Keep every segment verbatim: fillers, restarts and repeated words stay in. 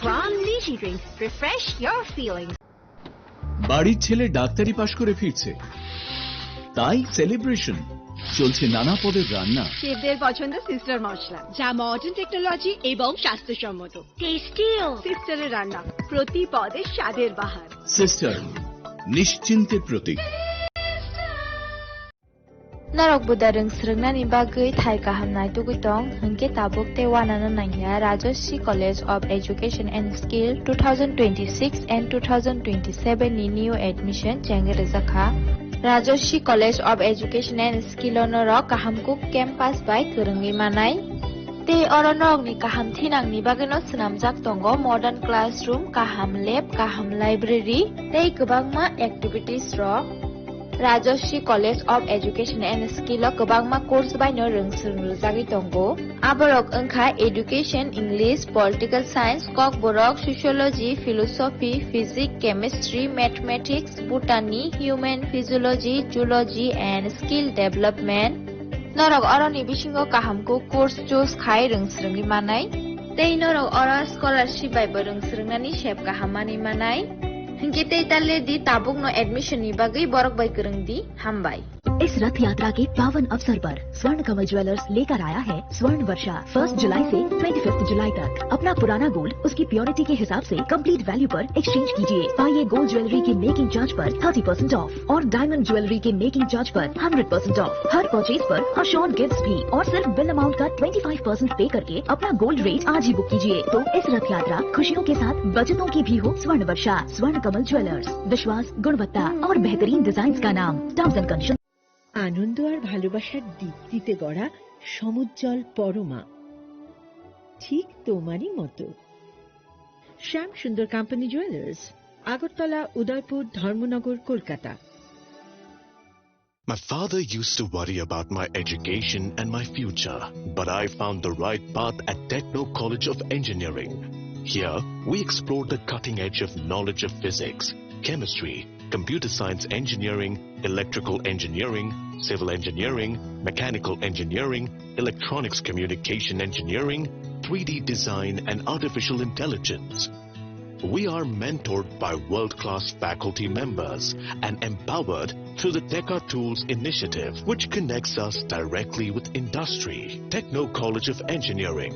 Pram Niji Drinks, refresh your feelings. বাড়ির ছেলে ডাক্তারি পাশ করে ফিরছে, তাই সেলিব্রেশন। চলছে নানা পদের রান্না। শেফদের পছন্দ সিস্টার মশলা, যা মডার্ন টেকনোলজি এবং স্বাস্থ্যসম্মত। টেস্টিও। সিস্টারের রান্না, প্রতি পদে স্বাদের বাহার। সিস্টার, নিশ্চিন্তের প্রতীক। Norok buda rwng swrwngnani bagwi thai kaham naitugwi tong, hwnkhe tabuk tei uanano nangya Rajashree College of Education and Skill two thousand twenty-six and two thousand twenty-seven ni new admission chengwi rwjakha. Rajashree College of Education and Skill o norok kaham kuk campus bai kwrwngwi manai. Tei oro norokni kaham thinangni bagwino swnamjak tongo modern classroom, kaham lab, kaham library tei kwbangma activities rok. Rajashree College of Education and Skill o kwbangma course baino rwng swrwng rwjagwi tongo. Aborok wngkha Education, English, Political Science, Kokborok, Sociology, Philosophy, Physics, Chemistry, Mathematics, Botany, Human Physiology, Zoology and Skill Development. Norok oroni bisingo kaham kuk course choose khai rwng swrwngwi manai. Tei norok oro scholarship bai bo rwng swrwngnani sep kaham manwi manai. Hinkhe tei ta le di, tabukno admission ni bagwi borok bai kwrwng di. Hambai. इस रथ यात्रा के पावन अवसर पर स्वर्ण कमल ज्वेलर्स लेकर आया है स्वर्ण वर्षा। फर्स्ट जुलाई से ट्वेंटी फिफ्थ जुलाई तक अपना पुराना गोल्ड उसकी प्योरिटी के हिसाब से कंप्लीट वैल्यू पर एक्सचेंज कीजिए। पाइए गोल्ड ज्वेलरी की मेकिंग चार्ज पर थर्टी परसेंट ऑफ और डायमंड ज्वेलरी के मेकिंग चार्ज पर hundred percent of. Her purchase पर अश्योर्ड गिफ्ट्स भी और सिर्फ बिल अमाउंट का ट्वेंटी फ़ाइव परसेंट पे करके अपना गोल्ड रेट आज ही बुक कीजिए। तो इस रथ यात्रा खुशियों के साथ बचतों की भी हो स्वर्ण वर्षा। स्वर्ण कमल ज्वेलर्स, विश्वास, गुणवत्ता और बेहतरीन डिजाइन का नाम। Terms and condition. আনন্দ আর ভালোবাসার দীপ্তিতে গড়া সমুজ্জ্বল পরমা, ঠিক তোমারই মতো। শ্যাম সুন্দর কোম্পানি জুয়েলার্স, আগরতলা, উদয়পুর, ধর্মনগর, Kolkata. My father used to worry about my education and my future, but I found the right path at Techno College of Engineering. Here, we explore the cutting edge of knowledge of physics, chemistry, computer science engineering, electrical engineering, civil engineering, mechanical engineering, electronics communication engineering, three D design, and artificial intelligence. We are mentored by world-class faculty members and empowered through the Teka Tools initiative, which connects us directly with industry. Techno College of Engineering.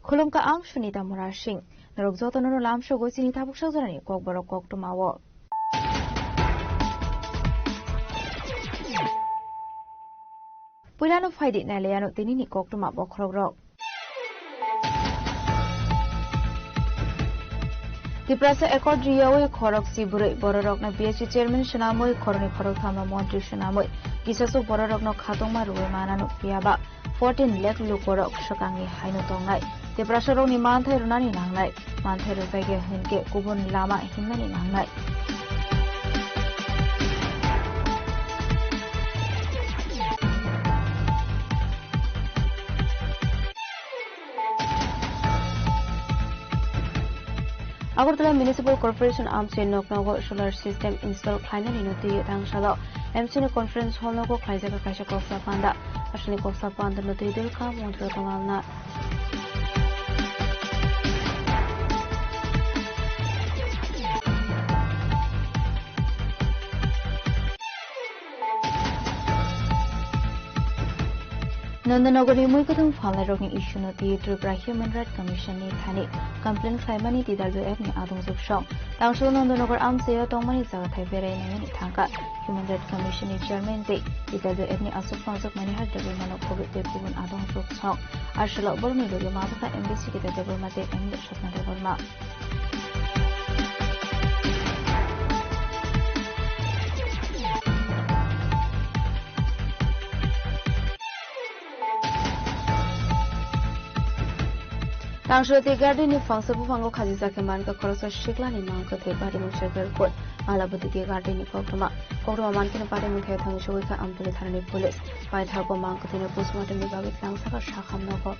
Khulumkha, ang Sunita Murasing. Norok jotono no lamsogo chini tabuk sajorani kokborok koktwmao. Puilano phaidi nailaiano tinini koktwma bokhorokrok. Tiprasa Accord riyawi khorokchi bwrwi bororokno B S C chairman swnamwi khoroknwi khorokthamno montri swnamwi kisasuk bororokno khatungma rwwi mana nukphiyaba fourteen lakh lukorok swkangni haino tongnai. Tiprasarokni manthai rwnani nangnai. Manthai rwjakya hinkhe kubun lama himnani nangnai. Agartala Municipal Corporation amchai noknogo solar system install khlainani no twi rangsalo M C ni conference hall nogo khlaijak kaisa koksa panda. Aswkni koksa panda no twi dulka Montri Kamal Nath. Nandanagarni mui kwthwng phalnairokni issue-no twi Tripura Human Rights Commission-ni thani complaint khlaimani T W F-ni adong joksong. Tangso Nandanagar amchaio tongmani jaga thai berai nainani thangkha Human Rights Commission-ni chairman tei T W F-ni aswk phangjak Manihar Debbarmano khobwi tei kubun adong joksong. Aswkno borokni logi mabwkha M D C Gita Debbarma tei M L A Swapna Debbarma. Tangso tei garden ni phalsa buphango khajijak khe mankha khoroksa siklani mang kwthwi barimung sherker kut Alabudi tei garden ni koktwma. Koktwma mankhe barimung thai thangwi sogwi kha Amtuli thanani police. Paithago mang kwthwino postmortem ni bagwi tlangsaka sakham nogo.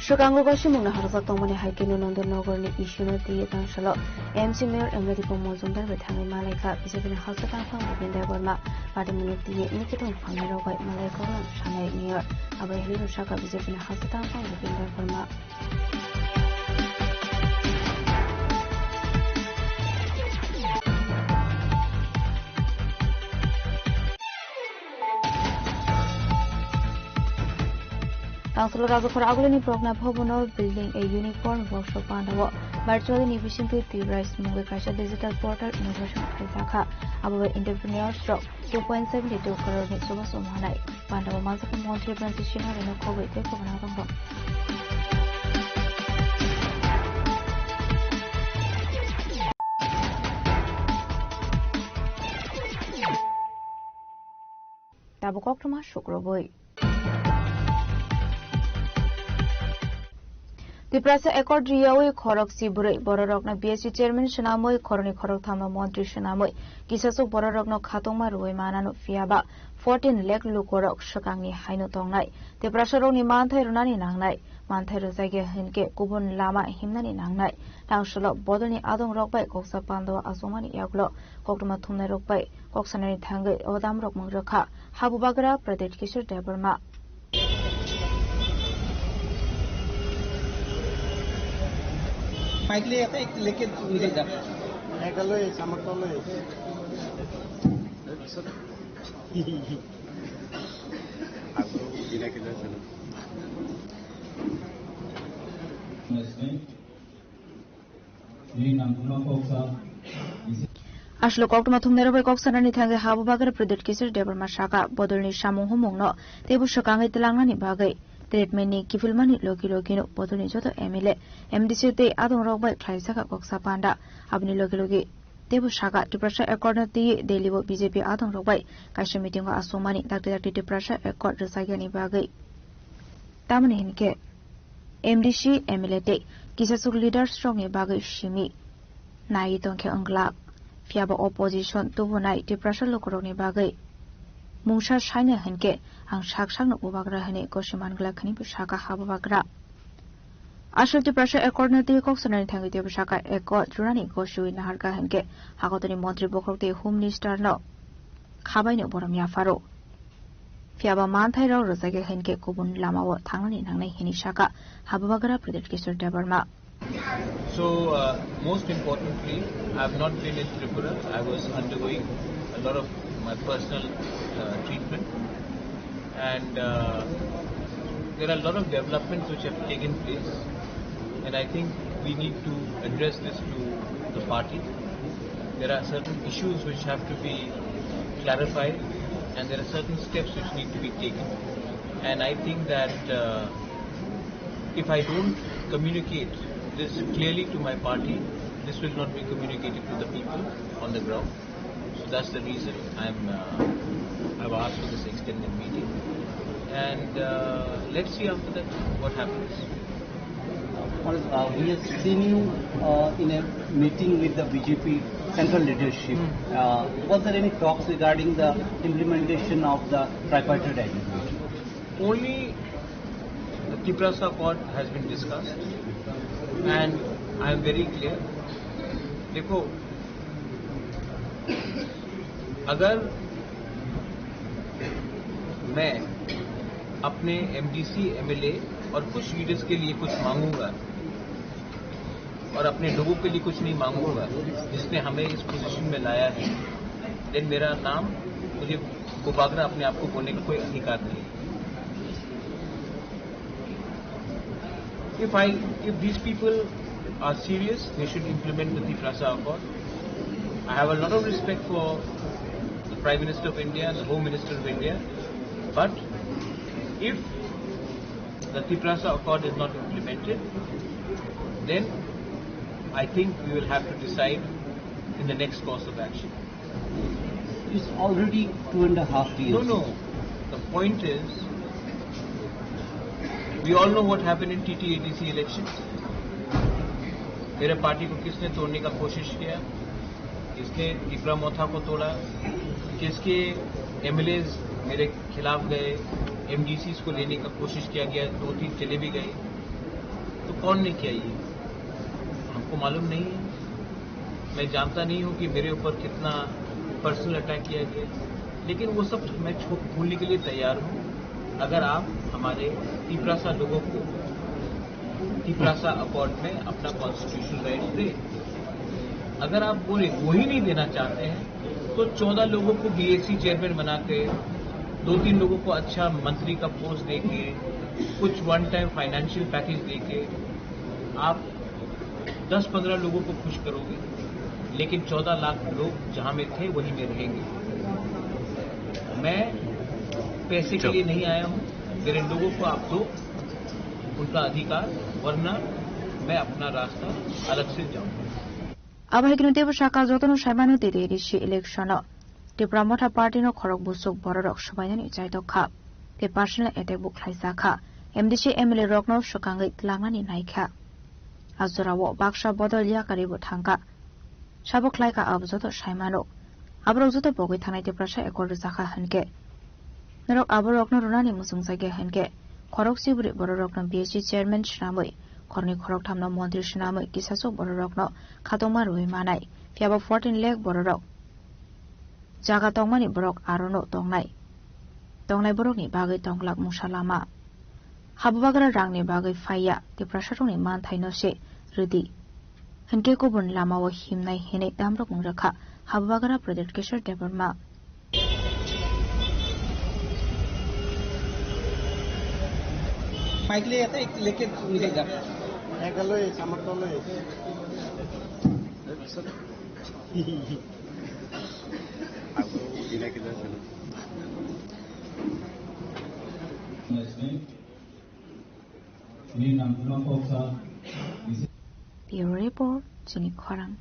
Swkango gwasimungno harjak tongmani hai kheno Nandanagarni issue-no twiwi tangsalo M C Mayor M L A Ripon Mojumdar bai thangwi malaikha B J P-ni halsa tangphang Bipin Debbarma. Patimungno twiwi wngwi kwthwng phalnairok bai malai kokno sanai Mayor. Abo hinwi rwsakha B J P-ni halsa tangphang Bipin Debbarma. Tangsulo Rajakhor agulini Progna Bhavan-o building a unicorn workshop pandao virtually ni bisingtwi Twi Rice mungwi kaisa digital portal inauguration khaijakha. Abo bai entrepreneurs rok two point seven two crore ni chubachu manai. Pandao manjakha Montri Bransi Sinha rino khobwi tei khobana tongo. Tabuk koktwma sukrubwi. Tiprasa Accord riyawi khorok si bwrwi bororokno B S C chairman swnamwi khoroknwi khorokthamno montri swnamwi kisasuk bororokno khatungma rwui manano phiyaba fourteen lakh lukurok swkangni haino tongnai. Tiprasarokni manthai rwnani nangnai, manthai rwjakya hinkhe kubun lama himnani nangnai. Tangsulo bodolni adongrok bai koksa pandao achukmani yagulo koktwma thumnairok bai kok sanani thangwi o damrok mung rwkha Habubagra Pradyut Kishore Debbarma. Mic le ate ek leke uje ja. Meghalaya, Samartala. Aswk koktwma thumnairok bai kok sanani thangwi Habubagra Pradyut Kishore Debbarma saka, bodolni samung humungno teibo swkangwi tlangnani bagwi treatment ni kiphilmani logi logino bodolni joto M L A, M D C tei adongrok bai khlaijak kok sa panda. Aboni logi logi teibo saka Tiprasa Accord no twiwi Delhi o B J P adongrok bai kaisa meeting o achukmani dakti dakti Tiprasa Accord rwjakyani bagwi. Tamoni hinkhe M D C, M L A tei kisasuk leaders rokni bagwi simi naiwi tongkhe wngglak. Phiyaba opposition tubunai Tiprasa lukurokni bagwi mungsa saino hinkhe ang sak sakno bubagra hwnwi gosi manglak hwnwi bo saka Habubagra. Aswk Tiprasa Accord no twi kok sanani thangwi teibo saka Accord jurani gosiwi naharkha hinkhe hakotorni montri bokhorok tei Home Minister no khabaino borom yapharo. Phiyaba manthairok rwjakya hinkhe kubun lamao thangnani nangnai hwnwi saka Habubagra Pradyut Kishore Debbarma. So, uh, most importantly, I've not been in Tripura. I was undergoing a lot of my personal, uh, treatment. And, uh, there are a lot of developments which have taken place. And I think we need to address this to the party. There are certain issues which have to be clarified, and there are certain steps which need to be taken. And I think that, uh, if I don't communicate this clearly to my party, this will not be communicated to the people on the ground. So that's the reason I'm, uh, I've asked for this extended meeting. And, uh, let's see after that what happens. What is, uh, we have seen you, uh, in a meeting with the B J P central leadership. Hmm. Uh, was there any talks regarding the implementation of the tripartite agreement? Only the Tiprasa Accord has been discussed, and I am very clear. देखो, अगर मैं अपने MDC, MLA और कुछ लीडर्स के लिए कुछ मांगूंगा और अपने लोगों के लिए कुछ नहीं मांगूंगा, जिसने हमें इस पोजीशन में लाया है, देन मेरा नाम, मुझे बुबागरा अपने आप को बोलने का कोई अधिकार नहीं। If I, if these people are serious, they should implement the Tiprasa Accord. I have a lot of respect for the Prime Minister of India and the Home Minister of India, but if the Tiprasa Accord is not implemented, then I think we will have to decide in the next course of action. It's already two and a half years. No, no. The point is, we all know what happened in T T A D C elections. मेरे पार्टी को किसने तोड़ने का कोशिश किया? किसने तिपरा मोथा को तोड़ा? किसके एमएलएज मेरे खिलाफ गए, एमडीसीज को लेने का कोशिश किया गया, दो तीन चले भी गए। तो कौन ने किया ये? हमको मालूम नहीं है। मैं जानता नहीं हूँ कि मेरे ऊपर कितना पर्सनल अटैक किया गया, लेकिन वो सब मैं छो-, भूलने के लिए तैयार हूँ, अगर आप हमारे तिपरासा लोगों को तिपरासा अकॉर्ड में अपना कॉन्स्टिट्यूशनल राइट दे। अगर आप वो, वो ही नहीं देना चाहते हैं, तो चौदह लोगों को बीएसी चेयरमैन बना के, दो तीन लोगों को अच्छा मंत्री का पोस्ट दे के, कुछ वन टाइम फाइनेंशियल पैकेज दे के आप दस पन्द्रह लोगों को खुश करोगे, लेकिन चौदह लाख लोग जहां में थे, वहीं में रहेंगे। मैं पैसे के लिए नहीं आया हूं, मेरे लोगों को आप दो उनका अधिकार, वरना मैं अपना रास्ता अलग से जाऊंगा। Abo hai kheno teibo saka jotono saimano tei tei risi election o Tipra Motha Party no khorok busuk bororok swbainani chaitokha tei personal attack bo khlaijakha, M D C M L A rokno swkangwi tlangnani naikha. A jorao baksa bodol yakarwi bo thangkha. Sabo khlaikha abo joto saimano. Aborok joto pogwi thanai Tiprasa accord rwjakha hinkhe. Norok aborokno rwnani muchungjagya hinkhe, khorok sibri bororokno B S C chairman swnamwi, khoroknwi khorokthamno montri swnamwi kisasuk bororokno khatungma rwui manai, phiyaba fourteen lakh bororok jaga tongmani borok arono tongnai. Tongnai borokni bagwi tongglak mungsa lama. Habubagra rangni bagwi phaiya, Tiprasarokni manthaino se rwdi. Hinkhe kubun lamao himnai hinwi damrok wng rwkha Habubagra Project Kishore Debbarma. Mic liye ate ek leke niche ja. Ek loi, samar to loi. Bureau Report, chini khorang.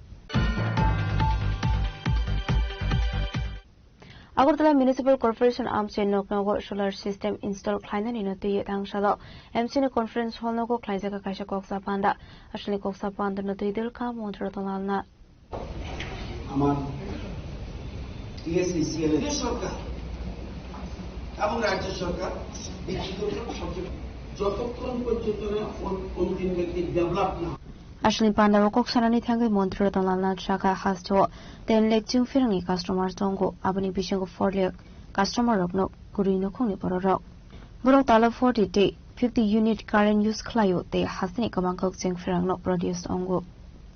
Agartala Municipal Corporation amchai noknogo solar system install khlainani no twiwi thangsalo M C ni conference hall nogo khlaijak kaisa koksa panda. Aswkni koksa panda no twi dilkha Montri Ratan Lal Nath. আমার টিএসইসিএল এর সরকার এবং রাজ্য সরকার বিকৃত সবচেয়ে যতক্ষণ পর্যন্ত না অন-, অন্তিম ব্যক্তি ডেভেলপ না হয়। Aswkni panda o kok sanani thangwi Montri Ratan Lal Nath sakha hasteo ten lakh chwng pherangni customer tongo, aboni bisingo four lakh customer rokno kwrwi nukhungni bororok. Borok tala forty tei fifty unit current use khlaio tei hasteni kwbang kok chwng pherangno produce tongo.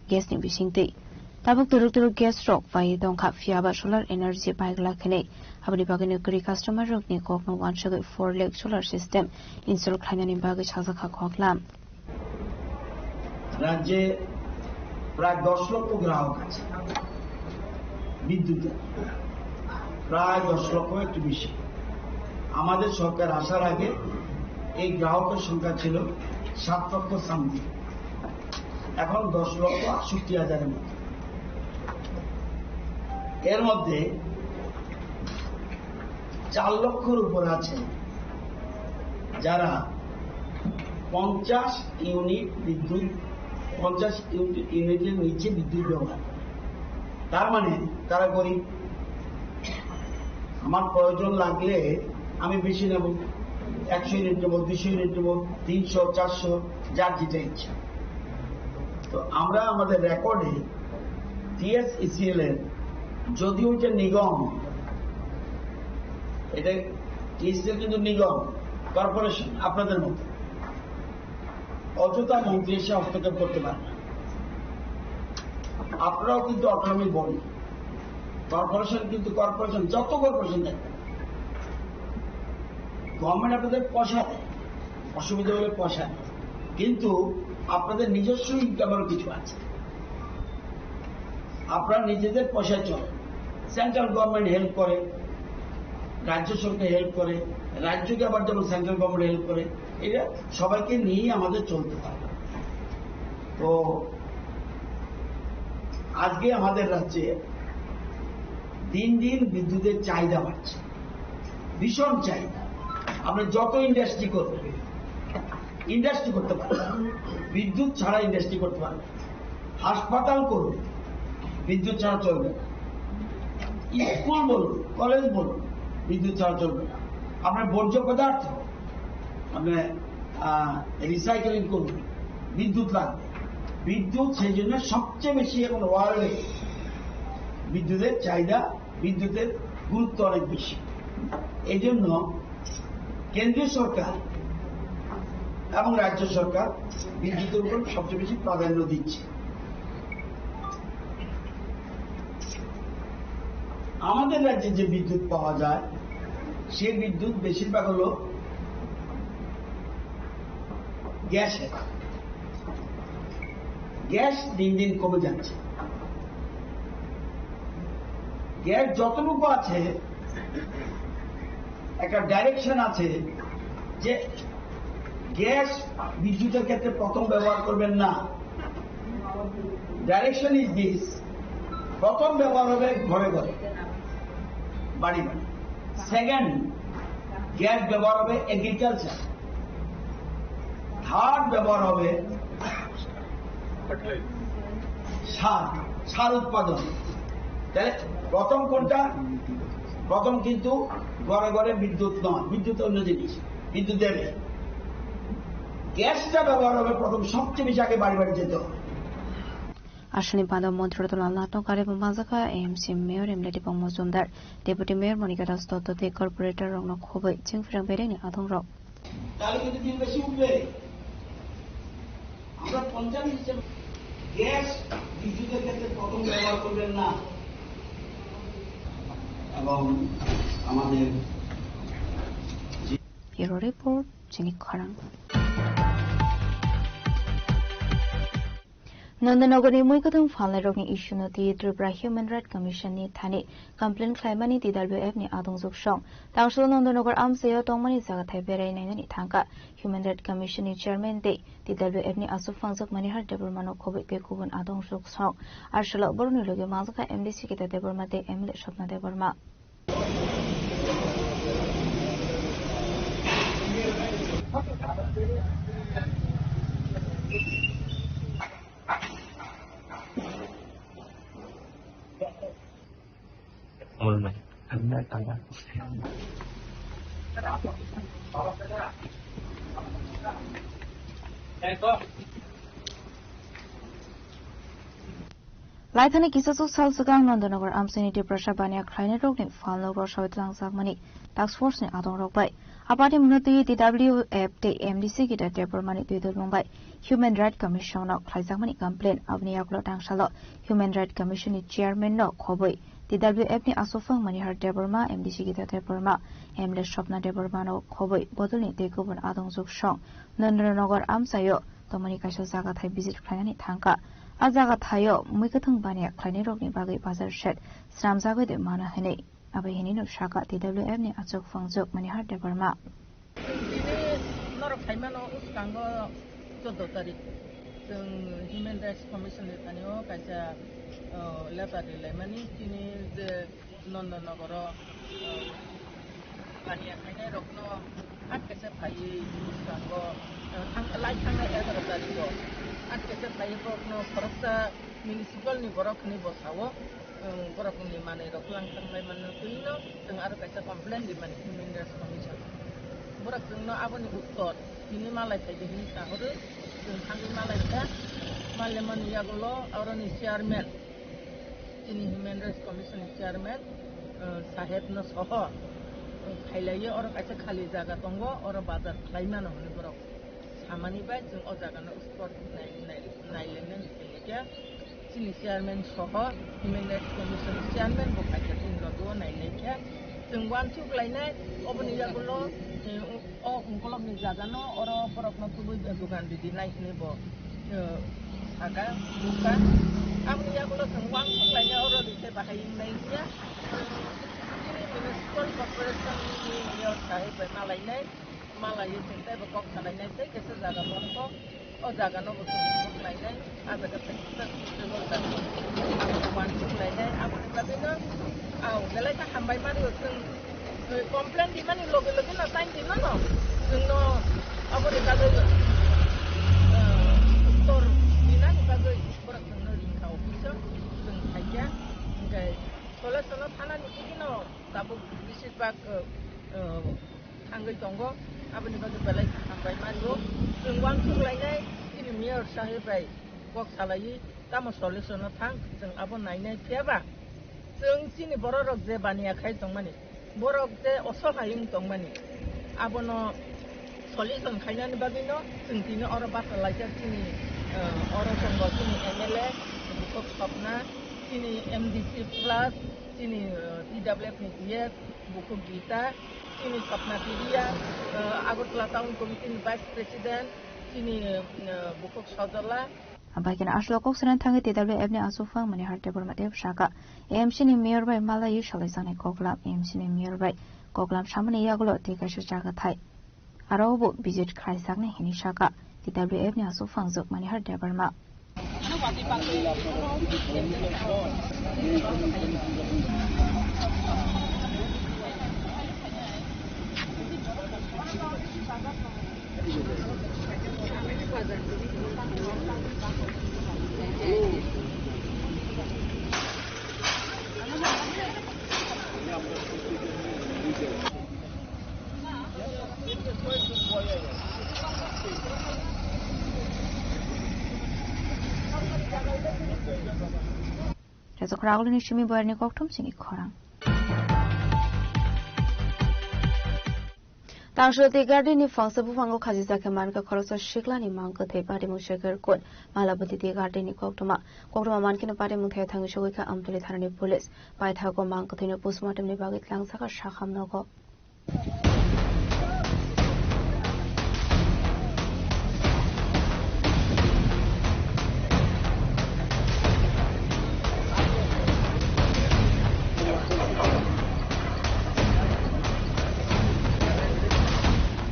Gas ni bisingtwi. Tabuk turuk turuk gas rok pai tongkha, phiyaba solar energy pai glak hinwi. Aboni bagwino kwrwi customer rokni kokno uansugwi four lakh solar system install khlainani bagwi sajakha koklam. রাজ্যে প্রায় দশ লক্ষ গ্রাহক আছে বিদ্যুতের, প্রায় দশ লক্ষ, একটু বেশি। আমাদের সরকার আসার আগে এই গ্রাহকের সংখ্যা ছিল সাত লক্ষ সামথিং, এখন দশ লক্ষ আটষট্টি হাজারের মতো। এর মধ্যে চার লক্ষর উপর আছে যারা পঞ্চাশ ইউনিট বিদ্যুৎ, পঞ্চাশ ইউনিট, ইউনিটের নিচে বিদ্যুৎ ব্যবহার করে। তার মানে তারা গরিব। আমার প্রয়োজন লাগলে আমি বেশি নেব, একশো ইউনিট নেব, দুইশো ইউনিট নেব, তিনশো, চারশো, যার যেটা ইচ্ছা। তো আমরা আমাদের রেকর্ডে টিএসইসিএল এর, যদিও এটা নিগম, এটা টিএসইসিএল কিন্তু নিগম, কর্পোরেশন আপনাদের মতো অযথা মন্ত্রী এসে হস্তক্ষেপ করতে পারে না। আপনারাও কিন্তু অটোনমি বডি, কর্পোরেশন কিন্তু কর্পোরেশন, যত কর্পোরেশন দেখবেন, গভর্নমেন্ট আপনাদের পয়সা দেয়, অসুবিধা হলে পয়সা দেয়, কিন্তু আপনাদের নিজস্ব ইনকামেরও কিছু আছে। আপনারা নিজেদের পয়সায় চলেন, সেন্ট্রাল গভর্নমেন্ট হেল্প করে, রাজ্য সরকার হেল্প করে, রাজ্যকে আবার যেমন সেন্ট্রাল গভর্নমেন্ট হেল্প করে, এটা সবাইকে নিয়েই আমাদের চলতে হয়। তো আজকে আমাদের রাজ্যে দিন দিন বিদ্যুতের চাহিদা বাড়ছে, ভীষণ চাহিদা। আপনি যত ইন্ডাস্ট্রি করবেন, ইন্ডাস্ট্রি করতে পারবেন, বিদ্যুৎ ছাড়া ইন্ডাস্ট্রি করতে পারবেন, হাসপাতাল করুন, বিদ্যুৎ ছাড়া চলবে না। স্কুল বলুন, কলেজ বলুন, বিদ্যুৎ ছাড়া চলবে না। আপনার বর্জ্য পদার্থ, আপনি, আহ, রিসাইক্লিং করুন, বিদ্যুৎ লাগবে। বিদ্যুৎ সেই জন্য সবচেয়ে বেশি এখন ওয়ার্ল্ডে বিদ্যুতের চাহিদা, বিদ্যুতের গুরুত্ব অনেক বেশি। এই জন্য কেন্দ্রীয় সরকার এবং রাজ্য সরকার বিদ্যুতের উপর সবচেয়ে বেশি প্রাধান্য দিচ্ছে। আমাদের রাজ্যে যে বিদ্যুৎ পাওয়া যায়, সেই বিদ্যুৎ বেশিরভাগ হলো গ্যাসের। গ্যাস দিন দিন কমে যাচ্ছে। গ্যাস যতটুকু আছে, একটা ডাইরেকশন আছে যে গ্যাস বিদ্যুতের ক্ষেত্রে প্রথম ব্যবহার করবেন না। Direction is this: প্রথম ব্যবহার হবে ঘরে ঘরে, বাড়ি বাড়ি। সেকেন্ড, গ্যাস ব্যবহার হবে এগ্রিকালচার। থার্ড ব্যবহার হবে সার, সার উৎপাদন। তাহলে প্রথম কোনটা? প্রথম কিন্তু ঘরে ঘরে বিদ্যুৎ নয়, বিদ্যুৎ অন্য জিনিস, বিদ্যুৎ দেবে। গ্যাসটা ব্যবহার হবে প্রথম, সবচেয়ে বেশি আগে বাড়ি বাড়ি যেতে হবে। Aswkni pando Montri Ratan Lal Nathno kariwi manjakha A M C Mayor M L A Dipang Mojumdar, Deputy Mayor Monika Das Dotto tei Corporator rokno khobwi chwngphrang berengni adongrok. তাহলে কিন্তু বিল বেশি উঠবে। আমরা পঞ্চাশ হিসেবে গ্যাস বিদ্যুতের ক্ষেত্রে প্রথম ব্যবহার করবেন না। এবং আমাদের যে Bureau Report, Chini Khorang. Nandanagarni mui kwthwng phalnairokni issue-no twiwi Tripura Human Rights Commission-ni thani complaint khlaimani T W F-ni adongjwk song. Tangshalo Nandanagar amchaio tongmani jagathai berai nainani thangkha Human Rights Commission-ni Chairman tei T W F-ni achukphangjak Manihar Debbarma-no khobwi tei kubun adongjwk song. Arsalo borokni logi manjakha M D C Gita Debbarma tei M L A Swapna Debbarma. Laithani kisachuk sal swkang Nandanagar amchaini Tiprasa baniya khlainairokni phalno rwsao twlangjakmani task force-ni adongrok bai. Apatni mwnwi twiwi T W F tei M D C Gita Debbarmani twi dulmung bai Human Rights Commission-o khlaijakmani complaint. Aboni yagulo tangsalo Human Rights Commission-ni Chairman-no khobwi T W F-ni achukphang Manihar Debbarma, M D C Gita Debbarma, M L A Swapna Debbarma-no khobwi bodolni tei kubun adongjwk song Nandanagar amchaio tongmani kaisa jagathai visit khlainani thangkha. A jagathai-o mui kwthwng baniya khlainairokni bagwi bazar shed swnamjagwi de mano hwnwi. Abo hinwi no sakha T W F-ni achukphangjak Manihar Debbarma. Tini norok phaimano, bwskango chordo tarik chwng Human Rights Commission ni thani o kaisa, o, letter rilaimani, tini je Nandanagar o, o, baniya khainai rokno at kaisa phaiwi bwskango, o, thang-, lai thangnai egaroh tarik o at kaisa phaiwi borokno khoroksa municipal ni borok hinwi bwsao. Borokni manwi rok lang tang bai mano twi no chwng aro kaisa complaint rimani Human Rights Commission. Borok chwngno aboni uttor tini malai phai di hinwi sahorwi chwng thangwi malai kha. Malemani yagulo aroni chairman, chini Human Rights Commission ni chairman, eh, saheb no soho Khailaiyo, oro kaisa khali jaga tongo, oro bazar khlai mano hwnwi borok samani bai chwng o jagano spot nai-, nai-, nailainani simi khe chini chairman soho human rights commission chairman bo kaisa chwng logi o nailai khe chwng uansuk lainai. Oboni yagulo, eh, o ungkolokni jagano oro borokno tubui dogan ridi nai hwnwi bo, eh, saka, buka. Aboni yagulo chwng uansuk lainai oro rikhe bahai wngnai hinkhe, eh, chini municipal corporation ni mayor sahib bai malainai, malaiwi chwng teibo kok salainai tei kaisa jaga borok o jaga no bo chwng kok lainai. Ah jaga tei kisa kisa bo jaga uansuk lainai. Aboni bagwi no, ah, belai khe hambai mani o chwng, eh, complain di mani loge loge no time di mano. Chwng no aboni bagwi, eh, uttor dinani bagwi borok chwng no ringkha office o chwng khaikha. Hinkhe solution no thana ni tiki no tabuk bisi bak, eh, eh, thangwi tongo, aboni bagwi belai khe hambai mano. Chwng uansuk lainai, chini mayor sahib bai kok salaiwi tamo solution no thang, chwng abo nainai. Phiya ba chwng chini borok rok je baniya khai tongmani, borok je osohai wng tongmani, abono solution khainani bagwi no chwng tini oro bachalaijak chini, eh, oro tongo chini M L A, Bukhuk Sopna, chini M D C plus, chini, eh, T W F ni G S, Bukhuk Gita, chini Sopna Tibiya, eh, Agartala Town Committee ni Vice President, chini, eh, Bukhuk Sojola. Abai khe aswk kok sanani thangwi T W F ni aswk phang Manihar Debbarma tei saka, A M C ni mayor bai malaiwi salaijaknai koklam, A M C ni mayor bai koklam samani yagulo tei kaisa jaga thai. Aro bo visit khlaijaknai hwnwi saka T W F ni aswk phangjak Manihar Debbarma. Rajak Ragulini simi boyarni kokthum sini khorang. Tangshwlati garden ni phangsa buphango khajijak khe mankha khoroksa siklani mang kwthwi patimung seker kut Malabati ti garden ni koktwma. Koktwma mankhe no patimung thai thangwi sogwi kha Amtwlwi thanani police. Paithago mang kwthwino postmortem ni bagwi tlangjak kha sakham nogo.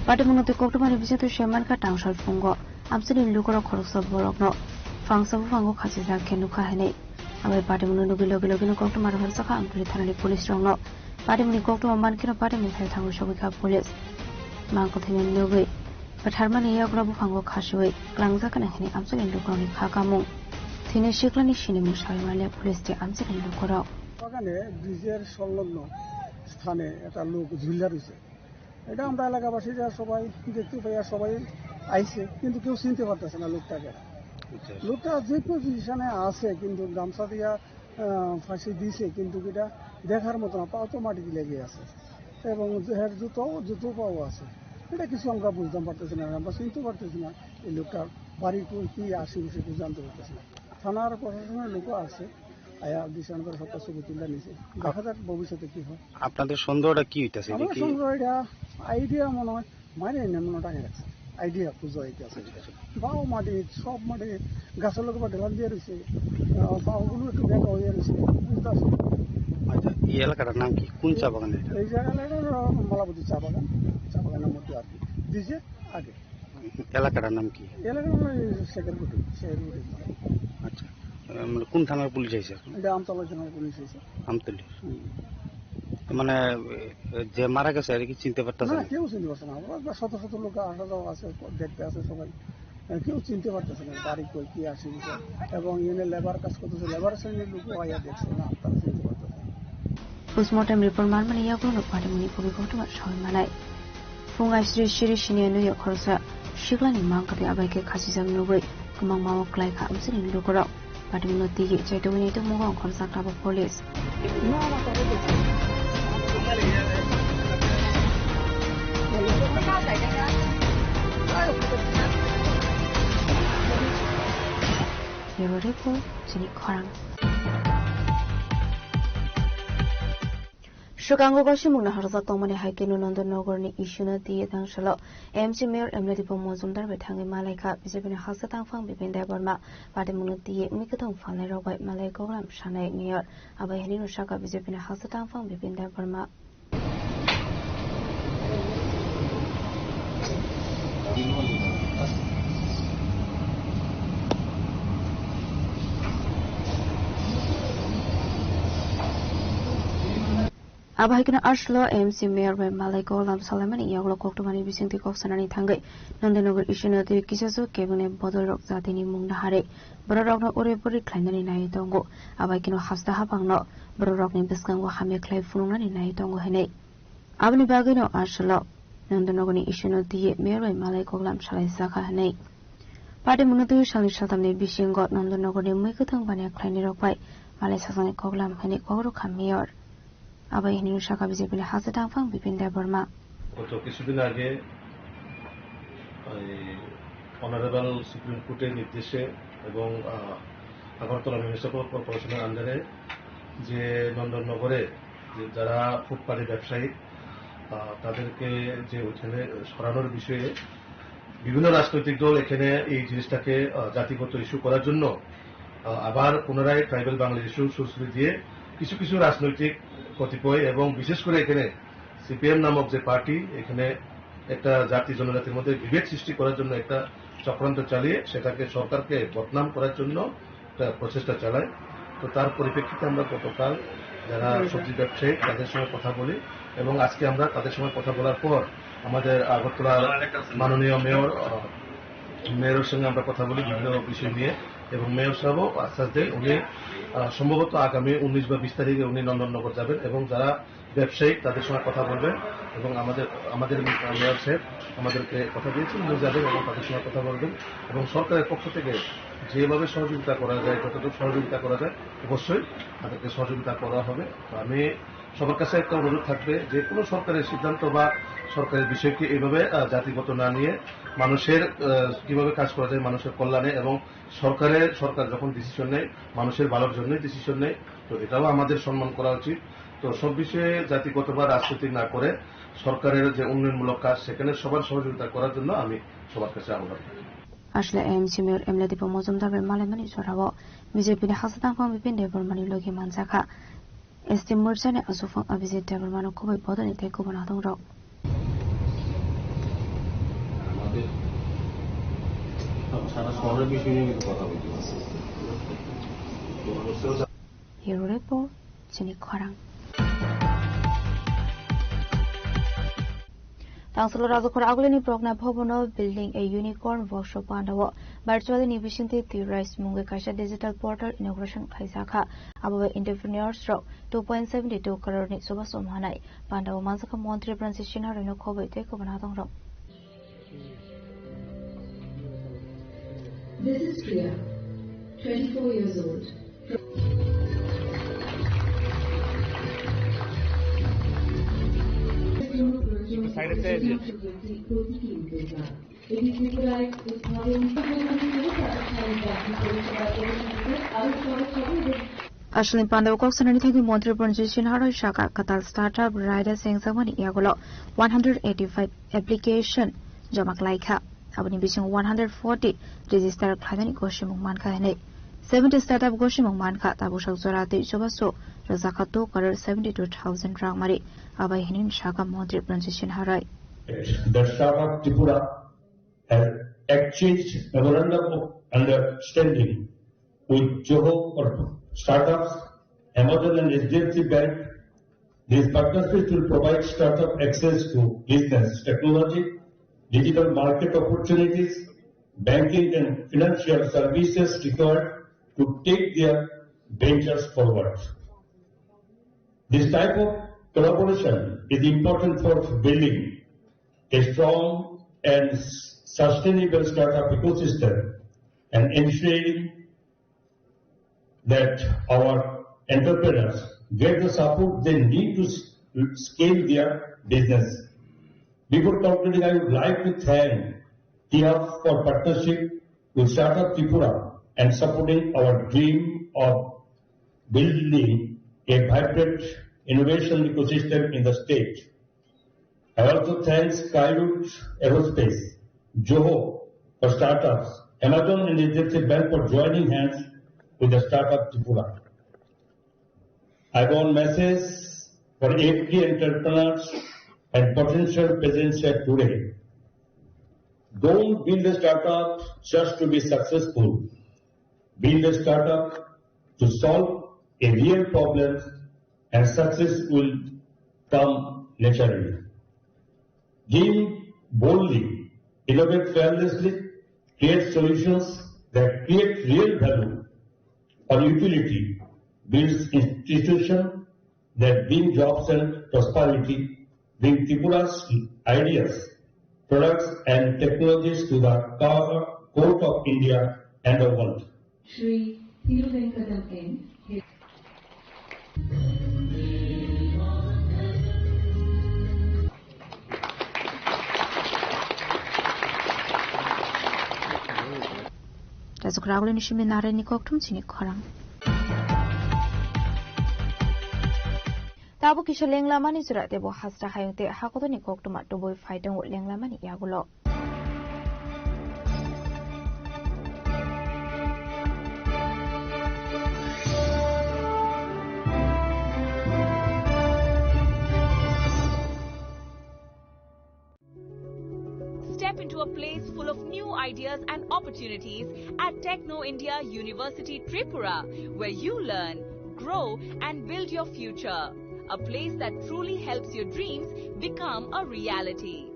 Patimungno twi koktwmani bisingtwi se mankha tangsal phungo. Amchaini lukurok khoroksa borokno phangsa buphango khachijak khe nukha hwnwi. Abai patimungno nugwi logi logino koktwma rohorjakha Amtwlwi thanani police rokno. Patimungni koktwma mankheno patimung thai thangwi sogwikha police. Mang kwthwino nugwi bwtharmani yagra buphango khasiwi kwlangjakha hwnwi amchaini lukurokni kha kamung. Thwinai siklani sinimung sawi manliya police tei amchaini lukurok. বাগানে ব্রিজের সংলগ্ন স্থানে একটা লোক ঝুলে রয়েছে। এটা আমরা এলাকাবাসীরা সবাই দেখতে পাই আর সবাই আইছে, কিন্তু কেউ চিনতে পারতেছে না লোকটাকে। আচ্ছা। লোকটা যে পজিশনে আছে, কিন্তু গামছা দিয়া, আহ, ফাঁসি দিছে, কিন্তু এটা দেখার মতো না, পাও তো মাটিতে লেগে আছে এবং এর জুতো, জুতো পাও আছে। এটা কিছু আমরা বুঝতাম পারতেছি না, আমরা চিনতে পারতেছি না এই লোকটার বাড়ি কই, কি আশেপাশে কিছু জানতে পারতেছি না। থানার প্রশাসনের লোকও আছে, আয়া দিশান করে সব কিছু তুলে নিছে। দেখা যাক ভবিষ্যতে কি হয়। আপনাদের সন্দেহটা কি হইতাছে? এটা আমার কি সন্দেহ, এটা আইডিয়া মনে হয়, মারে এনে মনে হয় টাঙিয়ে রাখছে। আইডিয়া খুঁজো হইতে আছে। আচ্ছা, আচ্ছা। বাও মাটি, সব মাটি গাছের লোক বা ঢেলান দিয়ে রয়েছে। আহ, বাওগুলো একটু বেঁকা হয়ে রয়েছে, বুঝতে পারছি না। আচ্ছা, এই এলাকাটার নাম কি? কোন চা বাগান এটা? এই জায়গাটা হলো মালাবতী চা বাগান, চা বাগানের মধ্যে আর কি। ব্রিজের আগে। এলাকাটার নাম কি? এলাকার নাম এই শেখেরকুটি, শেখেরকুটি। আচ্ছা, আহ, মানে কোন থানার পুলিশ আইছে এখন? এটা আমতলা থানার পুলিশ আইছে। আমতলি। হুম। মানে, এ, যে মারা গেছে, এটা কি চিনতে পারতেছে না, না? কেউ চিনতে পারছে না। আমরা প্রায় শত শত লোক আসা যাওয়া আছে, দেখতে আছে সবাই। এ, কেউ চিনতে পারতেছে না, বাড়ি কই, কি আসে বিষয়। এবং এনে লেবার কাজ করতেছে, লেবার শ্রেণীর লোকও আইয়া দেখছে না, তারা চিনতে পারতেছে না। Postmortem report manmani yagulo patimungni kubui koktwma sawi manai. Phung aisri siri sini nwi khoroksa siklani mang kwthwi abai khe khachijak nugwi kwmangma o kwlai kha amchaini lukurok. Patimungno tigi chaitugwini tongmung khoroksa tabuk police. Bureau Report, chini khorang. Swkango gosimungno harjak tongmani hai keno Nondon Nogorni issue-no twiwi tangsalo M C Mayor M L A Dipok Mojumdar bai thangwi malaikha B J P ni haksa tangphang Bipin Debbarma. Party mungno twiwi mui kwthwng phalnairok bai malai koklam sanai Mayor. Abo hinwi sakha B J P ni haksa tangphang Bipin Debbarma. Abo hai kheno aswkno M C Mayor bai malai koklam salaimani yagulo koktwmani bisingtwi kok sanani thangwi Nandanagar issue-no tei kisa swk kebengni bodolrok jatini mungno harwi bororokno uri puri khlainani naiwi tongo. Abo hai kheno hasta haphangno bororokni bwskango hamya khlai phunuknani naiwi tongo hinwi. Aboni bagwino aswkno Nandanagarni issue-no twiwi Mayor bai malai koklam salai sakha hinwi. Party mungno twiwi salni saltamni bisingo Nandanagarni mui kwthwng baniya khlainirok bai malai sajaknai koklam hinwi kok rwkha Mayor. Abo hinwi sakha B J P ni haksa tangphang Bipin Debbarma. গত কিছুদিন আগে এই honourable supreme কোর্টের নির্দেশে এবং আহ, আগরতলা মিউনিসিপ্যাল কর্পোরেশনের আন্ডারে যে নন্দননগরে যে যারা ফুটপাতে ব্যবসায়ী, আহ, তাদেরকে যে ওইখানে সরানোর বিষয়ে বিভিন্ন রাজনৈতিক দল এখানে এই জিনিসটাকে, আহ, জাতিগত ইস্যু করার জন্য, আহ, আবার পুনরায় ট্রাইবাল বাঙালি ইস্যু সুরসুরি দিয়ে কিছু কিছু রাজনৈতিক কতিপয় এবং বিশেষ করে এখানে সিপিএম নামক যে পার্টি এখানে একটা জাতি জনজাতির মধ্যে বিভেদ সৃষ্টি করার জন্য একটা চক্রান্ত চালিয়ে সেটাকে সরকারকে বদনাম করার জন্য একটা প্রচেষ্টা চালায়। তো তার পরিপ্রেক্ষিতে আমরা গতকাল যারা সবজি ব্যবসায়ী তাদের সঙ্গে কথা বলি এবং আজকে আমরা তাদের সঙ্গে কথা বলার পর আমাদের আগরতলার মাননীয় মেয়র, আহ, মেয়রের সঙ্গে আমরা কথা বলি বিভিন্ন বিষয় নিয়ে এবং মেয়র সাহেবও আশ্বাস দেন উনি, আহ, সম্ভবত আগামী উনিশ বা বিশ তারিখে উনি নন্দননগর যাবেন এবং যারা ব্যবসায়ী তাদের সঙ্গে কথা বলবেন এবং আমাদের, আমাদের মেয়র সাহেব আমাদেরকে কথা দিয়েছেন উনি যাবেন এবং তাদের সঙ্গে কথা বলবেন এবং সরকারের পক্ষ থেকে যেভাবে সহযোগিতা করা যায়, যতটুকু সহযোগিতা করা যায় অবশ্যই তাদেরকে সহযোগিতা করা হবে। তো আমি সবার কাছে একটা অনুরোধ থাকবে যে কোনো সরকারের সিদ্ধান্ত বা সরকারের বিষয়কে এইভাবে, আহ, জাতিগত না নিয়ে মানুষের, আহ, কিভাবে কাজ করা যায় মানুষের কল্যাণে এবং সরকারের, সরকার যখন ডিসিশন নেয় মানুষের ভালোর জন্যই ডিসিশন নেয়। তো এটাও আমাদের সম্মান করা উচিত। তো সব বিষয়ে জাতিগত বা রাজনীতি না করে সরকারের যে উন্নয়নমূলক কাজ সেখানে সবার সহযোগিতা করার জন্য আমি সবার কাছে আহ্বান রাখি। Aswkno M C Mayor M L A Dipok Mojumdar bai malaimani jorao B J P ni haksa tangphang Bipin Debbarmani logi manjakha. S T Murchani aswkphang Abhijit Debbarmano kubui bodolni tei kubun hadongrok. আমাদের সারা শহরের বিষয় নিয়ে কিন্তু কথা বলতে হবে। Bureau Report, chini khorang. Tangsalo Rajakhor Agulini Progna Bhabono building a unicorn workshop pandao virtually ni bisingtwi twi rise mungwi kaisa digital portal inauguration khlaijakha. Abo bai entrepreneurs rok two point seventy two crore ni chubachu manai. Pandao manjakha Montri Pranjit Sinha rwino khobwi tei kubun hadongrok. This is Priya, twenty-four years old. Aswkni pandao kok sanani thangwi Montri Pranjit Sinha roi saka kwtal startup raida chengjakmani yagulo one hundred eighty-five application joma khlaikha. Aboni bisingo one hundred forty register khlainani gosimung mankha hinwi. Seventy startup gosimung mankha, tabuksak jora tei chubachu rwjakha two crore seventy two thousand rangmari. Abai hinwi saka Montri Pranjit Sinha roi. The Startup Tripura has exchanged memorandum of understanding with Zoho for Startups, Amazon and H D F C Bank. These partnerships will provide startup access to business technology, digital market opportunities, banking and financial services required to take their ventures forward. This type of collaboration is important for building a strong and sustainable startup ecosystem and ensuring that our entrepreneurs get the support they need to s-, scale their business. Before concluding, I would like to thank T Hub for partnership with Startup Tripura and supporting our dream of building a vibrant innovation ecosystem in the state. I also thank Skyroot Aerospace, Zoho for startups, Amazon and H D F C Bank for joining hands with the Startup Tripura. I want message for F D entrepreneurs and potential presence here today. Don't build a startup just to be successful. Build a startup to solve a real problem and success will come naturally. Dream boldly, innovate fearlessly, create solutions that create real value or utility, builds institution that bring jobs and prosperity, bring Tripura's ideas, products and technologies to the co-, court of India and the world. Shri Thiruvenkadam N. Rajak Ragulini simi narani kokthum chini khorang. Tabuk kisa lenglamani jora tebo hasra hayung te hakotorni koktwma tubui phai tongo lenglamani yagulo. Step into a place full of new ideas and opportunities at Techno India University Tripura, where you learn, grow, and build your future. A place that truly helps your dreams become a reality.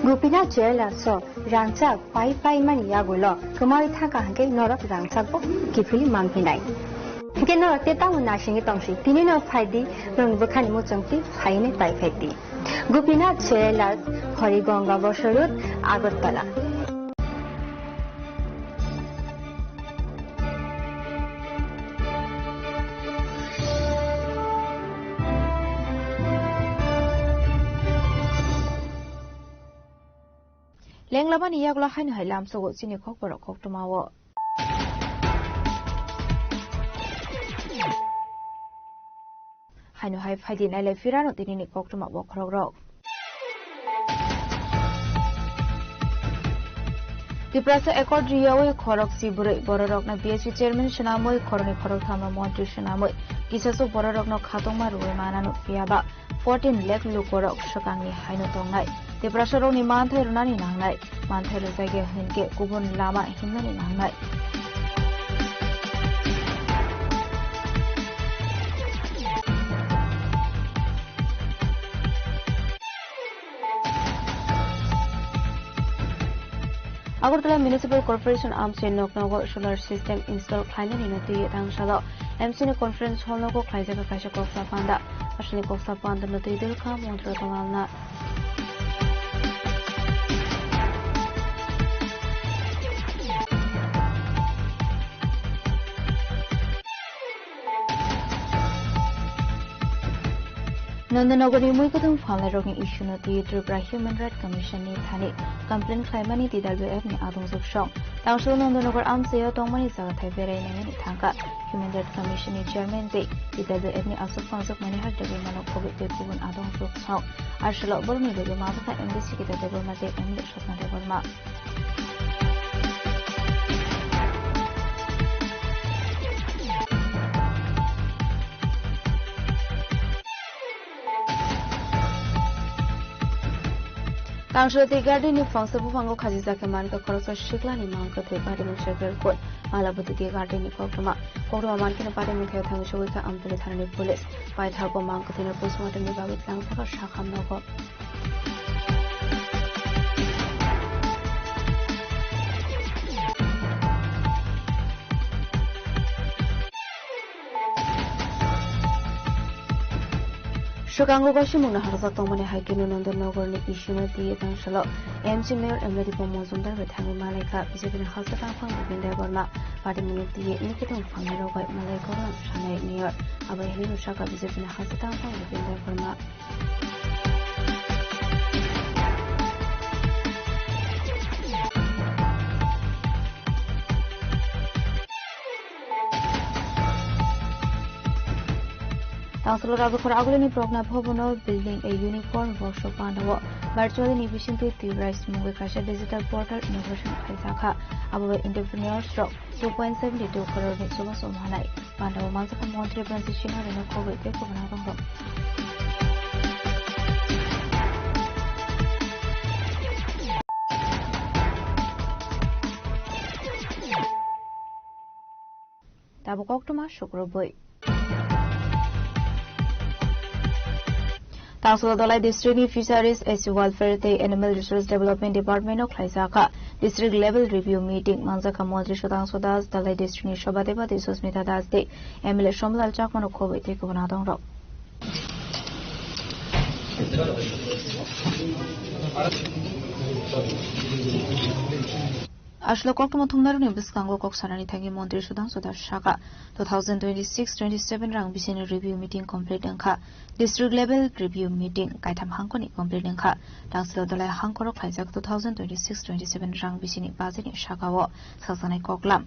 Gopinath Jewellers o rangchak pai pai mani yagulo kwmawi thangkha hwnkhe norok rangchak bo kiphilwi manphinai. Hwnkhe norok tei tamo naisingwi tongsi, tini no phaidi, norokni bwkhani muchungtwi phainwi pai phaidi. Gopinath Jewellers, Harigonga Bosoi Road, Agartala. Lenglamani yagulo haino hai lamsogo chini khokborok koktwmao. Haino hai phaidi nailai phirano tinini koktwma bokhorokrok. Tiprasa accord riyawi khorok si bwrwi bororokno B S P chairman swnamwi khoroknwi khorokthamno montri swnamwi kisasuk bororokno khatungma rwwi mananw phiyaba fourteen lakh lukorok swkangni haino tongnai. Tiprasarokni manthai rwnani nangnai. Manthai rwjak ya hinkhe kubun lama himnani nangnai. Agartala Municipal Corporation amchai noknogo solar system install khlainani no twi thangsalo M C ni conference hall nogo khlaijak kaisa koksa panda. Aswkni koksa panda no twi dwlkha Montri Ratan Lal Nath. Nandanagarni muikwthwng phalnairokni issue-no twi Tripura Human Rights Commission-ni thani complaint khlaimani T W F-ni adongjwk song. Tangso Nandanagar amchaio tongmani jagathai berai naimani thangkha Human Rights Commission-ni chairman tei T W F-ni aswk phangjak Manihar Debbarmano khobwi tei kubun adongjwk song. Arsalo borokni logi majwkha M D C Gita Debbarma tei M L A Swapna Debbarma. Tangso Tea Garden ni phrangsa buphango khajijak khe mankha khoroksa siklani mang kwthwi, party mung Sacred Court, Malabati Tea Garden ni koktwma. Koktwma mankheno party mung khe thangwi sogwi kha Amtwlwi thanani police. Paithago mang kwthwino postmortem ni bagwi tlang sakha sakham nogo. Swkango gostimungno harjak tongmani hai kheno Nandanagarni issue-no twiwi tangshalo M C Mayor Emre Dipam Mojumdar bai thangwi malaikha B J P ni hasteo tangphang Bipin Debbarma. Party mungno twiwi nikitong phangnai rok bai malai koklam sanai Mayor. Abo hai hwnwi sakha B J P ni hasteo tangphang Bipin Debbarma. Tangsulo Rajakhor Agulini Progna Bhavan o building a unicorn workshop pandao virtually ni bisingtwi Twirai mungwi kaisa digital portal inauguration khlaijakha. Abo bai entrepreneurs rok two point seventy two crore ni chubachu manai. Pandao manjakha Montri Bansi Sinha rino khobwi tei kubun adongrok. Tabuk koktwma sukrubwi. Tangsulo Dhalai District ni Fisheries, S C Welfare tei Animal Resource Development Department o khlaijakha District Level Review Meeting. Manjakha Montri Sudhangshu Das, Dhalai District ni Sabhadepati Susmita Das tei M L A Somlal Chakma no khobwi tei kubun adongrok. Aswk koktwma thumnairokni bwskango kok sanani thangwi Montri Sudhangshu Das sakha, two thousand twenty-six twenty-seven rang bisini review meeting complete wngkha, district level review meeting kaitham hangkoni complete wngkha, tangsulo Dhalai hangkoro khlaijak two thousand twenty-six twenty-seven rang bisini budgetni sakao sakjaknai koklam.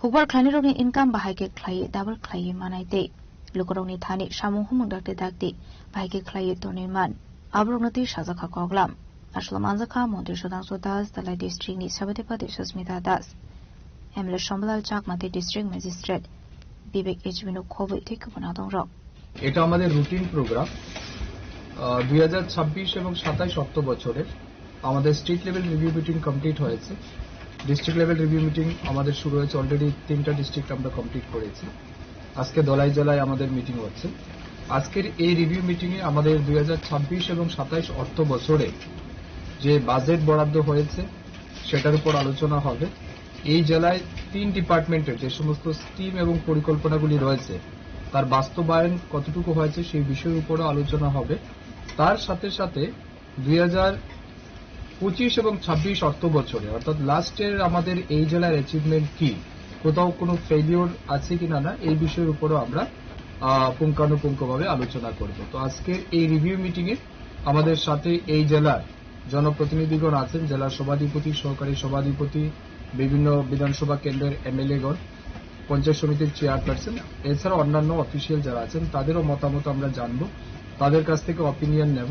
Hukbar khlainairokni income bahai khe khlaiwi double khlaiwi manai tei lukurokni thani samung humung dakti dakti bahai khe khlaiwi tonwi man, aborokno twi sajakha koklam. Aswk manjakha Montri Sudhangshu Das, Dhalai District ni Sabhadepati Susmita Das, M L A Somlal Chakma tei District Magistrate Bibek H B no khobwi tei kubun adongrok. এটা আমাদের routine programme. আহ, দুই হাজার ছাব্বিশ এবং সাতাইশ অর্থ বছরের আমাদের state level review meeting complete হয়েছে। ডিস্ট্রিক্ট লেভেল রিভিউ মিটিং আমাদের শুরু হয়েছে, অলরেডি তিনটা ডিস্ট্রিক্ট আমরা কমপ্লিট করেছি। আজকে ধলাই জেলায় আমাদের মিটিং হচ্ছে। আজকের এই রিভিউ মিটিংয়ে আমাদের দুই হাজার ছাব্বিশ এবং সাতাইশ অর্থ বছরে যে বাজেট বরাদ্দ হয়েছে, সেটার উপর আলোচনা হবে। এই জেলায় তিন ডিপার্টমেন্টের যে সমস্ত স্কিম এবং পরিকল্পনাগুলি রয়েছে, তার বাস্তবায়ন কতটুকু হয়েছে, সেই বিষয়ের উপরও আলোচনা হবে। তার সাথে সাথে দুই হাজার পঁচিশ এবং ছাব্বিশ অর্থ বছরে, অর্থাৎ লাস্ট ইয়ার আমাদের এই জেলার অ্যাচিভমেন্ট কি, কোথাও কোনো ফেলিওর আছে কিনা না, এই বিষয়ের উপরও আমরা, আহ, পুঙ্খানুপুঙ্খভাবে আলোচনা করব। তো আজকের এই রিভিউ মিটিংয়ে আমাদের সাথে এই জেলার জনপ্রতিনিধিগণ আছেন, জেলা সভাধিপতি, সহকারী সভাধিপতি, বিভিন্ন বিধানসভা কেন্দ্রের এমএলএগণ, পঞ্চায়েত সমিতির চেয়ারপারসন, এছাড়া অন্যান্য অফিসিয়াল যারা আছেন, তাদেরও মতামত আমরা জানবো, তাদের কাছ থেকে অপিনিয়ন নেব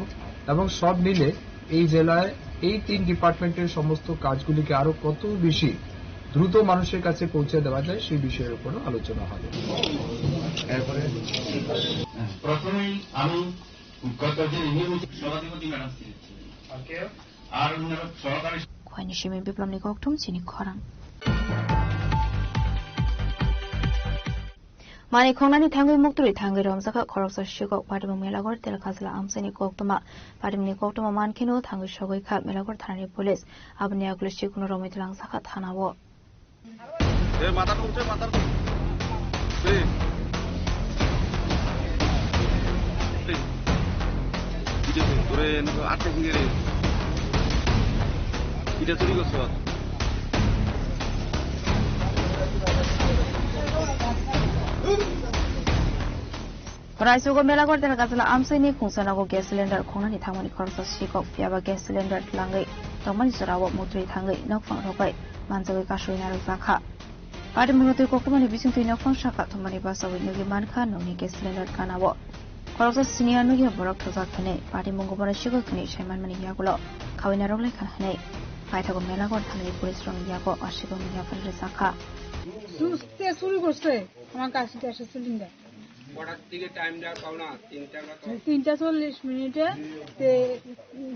এবং সব মিলে এই জেলায় এই তিন ডিপার্টমেন্টের সমস্ত কাজগুলিকে আরো কত বেশি দ্রুত মানুষের কাছে পৌঁছে দেওয়া যায়, সেই বিষয়ের উপরও আলোচনা হবে। এরপরে প্রথমেই আমি গত যে রিভিউ সভাধিপতি ম্যাডাম ছিলেন, আর ওনারা সহকারী Khwani simi biplomni kokthum chini khorang. Manwi khongnani thangwi muktwi thangwi romjakha khoroksa sikok Patimung Melaghor Telkajla amchaini koktwma. Patimungni koktwma mankheno thangwi sogwi kha Melaghor thanani police. Aboni yagulo sikokno romwi twlangjakha thanao. Hey, matar kong, hey, matar kong. Hey. Hey. Ide, ore, ato kong re. Ide turi goso. Boraisogo Melagar Delgajala amchaini khungsanogo gas cylinder khongnani thangmani khoroksa sikok, phiyaba gas cylinder tlangwi tongmani jorao mutrwi thangwi nokphang rok bai manjagwi kasui narwkjakha. Patimungno twi kokrumani bisingtwi nokphang saka thumani basawi nugwi mankha nokni gas cylinder kanao. Khoroksa senior nugya borok thajak hwnwi patimungno bono sikok hwnwi saimanmani yagulo khawi narwk laikha hwnwi paithago Melagar thani police rokni yago asikokni yaphar rwjakha. সুস্থে শুরু করছে আমার কাশি গ্যাসের সিলিন্ডার। কটার দিকে টাইম দেওয়া পাও না? তিনটা না তো? তিনটা চল্লিশ মিনিটে তে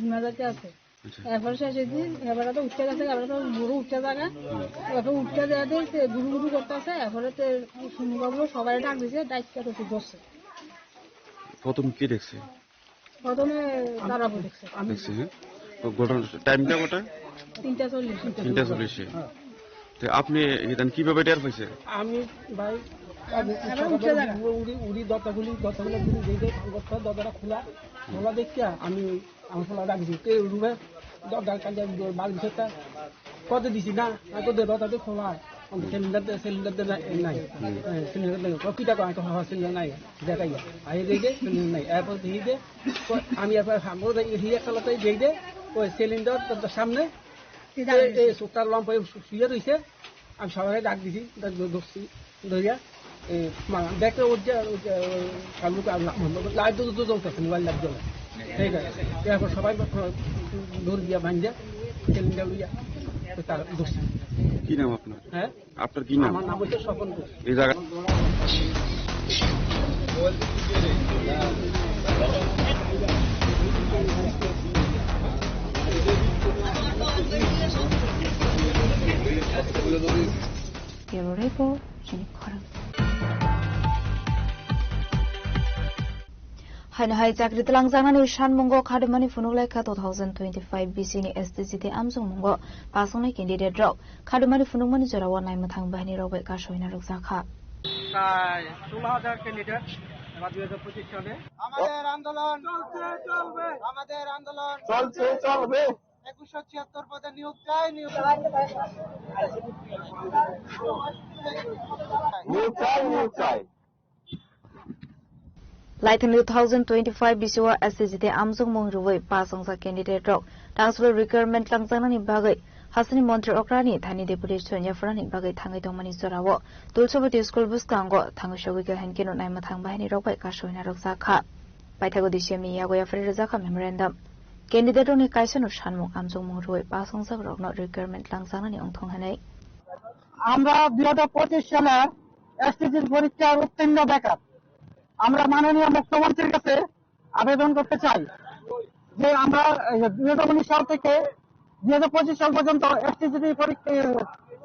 হিমালয়তে আছে। আচ্ছা। এরপরে শেষের দিন এবারে তো উঠতে গেছে, এবারে তো বুড়ো উঠতে জায়গা। এরপর উঠতে দেওয়াতে সে গুরু গুরু করতে আছে, এরপরে তো সুন্দরবন সবাই ডাক দিছে, ডাকতে তো ধরছে। প্রথম কি দেখছে? প্রথমে তারা বলেছে। দেখছি, হ্যাঁ। তো ঘটনা টাইমটা কটা? তিনটা চল্লিশ। তিনটা চল্লিশে। তো আপনি এটা কিভাবে টের পাইছে? আমি ভাই, আমি এবার উঠে যারা। উড়ি, উড়ি দরজা খুলি, দরজা খুলে ঘুরি যেই যে করতে দরজাটা খোলা, খোলা দেখিয়া আমি আমার খোলা রাখছি। কে রুমে দরজার কাছে বাল ভিতরটা কত দিছি না, আর কত দরজাটা খোলা। সিলিন্ডার দে, সিলিন্ডার দে নাই, নাই। হুম। হ্যাঁ, সিলিন্ডার নাই। ও কিটা কয়? তো হ্যাঁ, সিলিন্ডার নাই। দেখাই। আই দে দে, সিলিন্ডার নাই। এরপর দিয়ে দে, তো আমি এরপর হামরো দে, ইয়ে চালাতে দিয়ে দে, ওই সিলিন্ডার তো সামনে, এই, এই সুতার লম্বা এই শু-, শুয়ে রইছে। আমি সবাই ডাক দিছি, ডাক ধ-, ধরছি, ধরিয়া, এই মা-, দেখে ওর যে, ওই যে, ওই কালুকে আর লা-, লাইট তো, তো জ্বলতেছে, মোবাইল লাইট জ্বলে। ঠিক আছে। এরপর সবাই দৌড় দিয়া ভাঙ দিয়া, সিলিন্ডার লইয়া, তো তার ধরছি। কি নাম আপনার? হ্যাঁ? আপনার কি নাম? আমার নাম হচ্ছে স্বপন ঘোষ। এই জায়গা Bureau Report, Chini Khorang. Haino hai chakri twlangjaknani sanmungo khadimani phunuk laikha two thousand twenty-five B C ni S T G T amjokmungo pasongnai candidate rok. Khadimani phunukmani jorao naimwthang bahinirok bai kasoina rwkjakha. প্রায় ষোলো হাজার ক্যান্ডিডেট এবার দুই হাজার পঁচিশ সালে। আমাদের আন্দোলন চলছে, চলবে। আমাদের আন্দোলন চলছে, চলবে। একুশশো ছিয়াত্তর পদে নিয়োগ চাই, নিয়োগ চাই। নিয়োগ চাই, নিয়োগ চাই। Laithani two thousand twenty-five bisio S T G T amjokmung rwui pass wngjak candidate rok tangsulo recruitment langjaknani bagwi hasteni montri okrani thani deputation yapharnani bagwi thangwi tongmani jorao Tulsabati school bwskango thangwi sogwi kha hinkhe no naima thang bahaini rok bai kasoina rwkjakha. Paithago D C M ni yago yaphari rwjakha memorandum. Candidate rokni kaisa no sanmung amjokmung rwui pass wngjak rokno recruitment langjaknani wngthong hinwi. আমরা দুই হাজার পঁচিশ সালের এসটিজির পরীক্ষার উত্তীর্ণ বেকার। আমরা মাননীয় মুখ্যমন্ত্রীর কাছে আবেদন করতে চাই যে আমরা, এই, দুই হাজার উনিশ সাল থেকে দুই হাজার পঁচিশ সাল পর্যন্ত এসটিজির পরীক্ষা,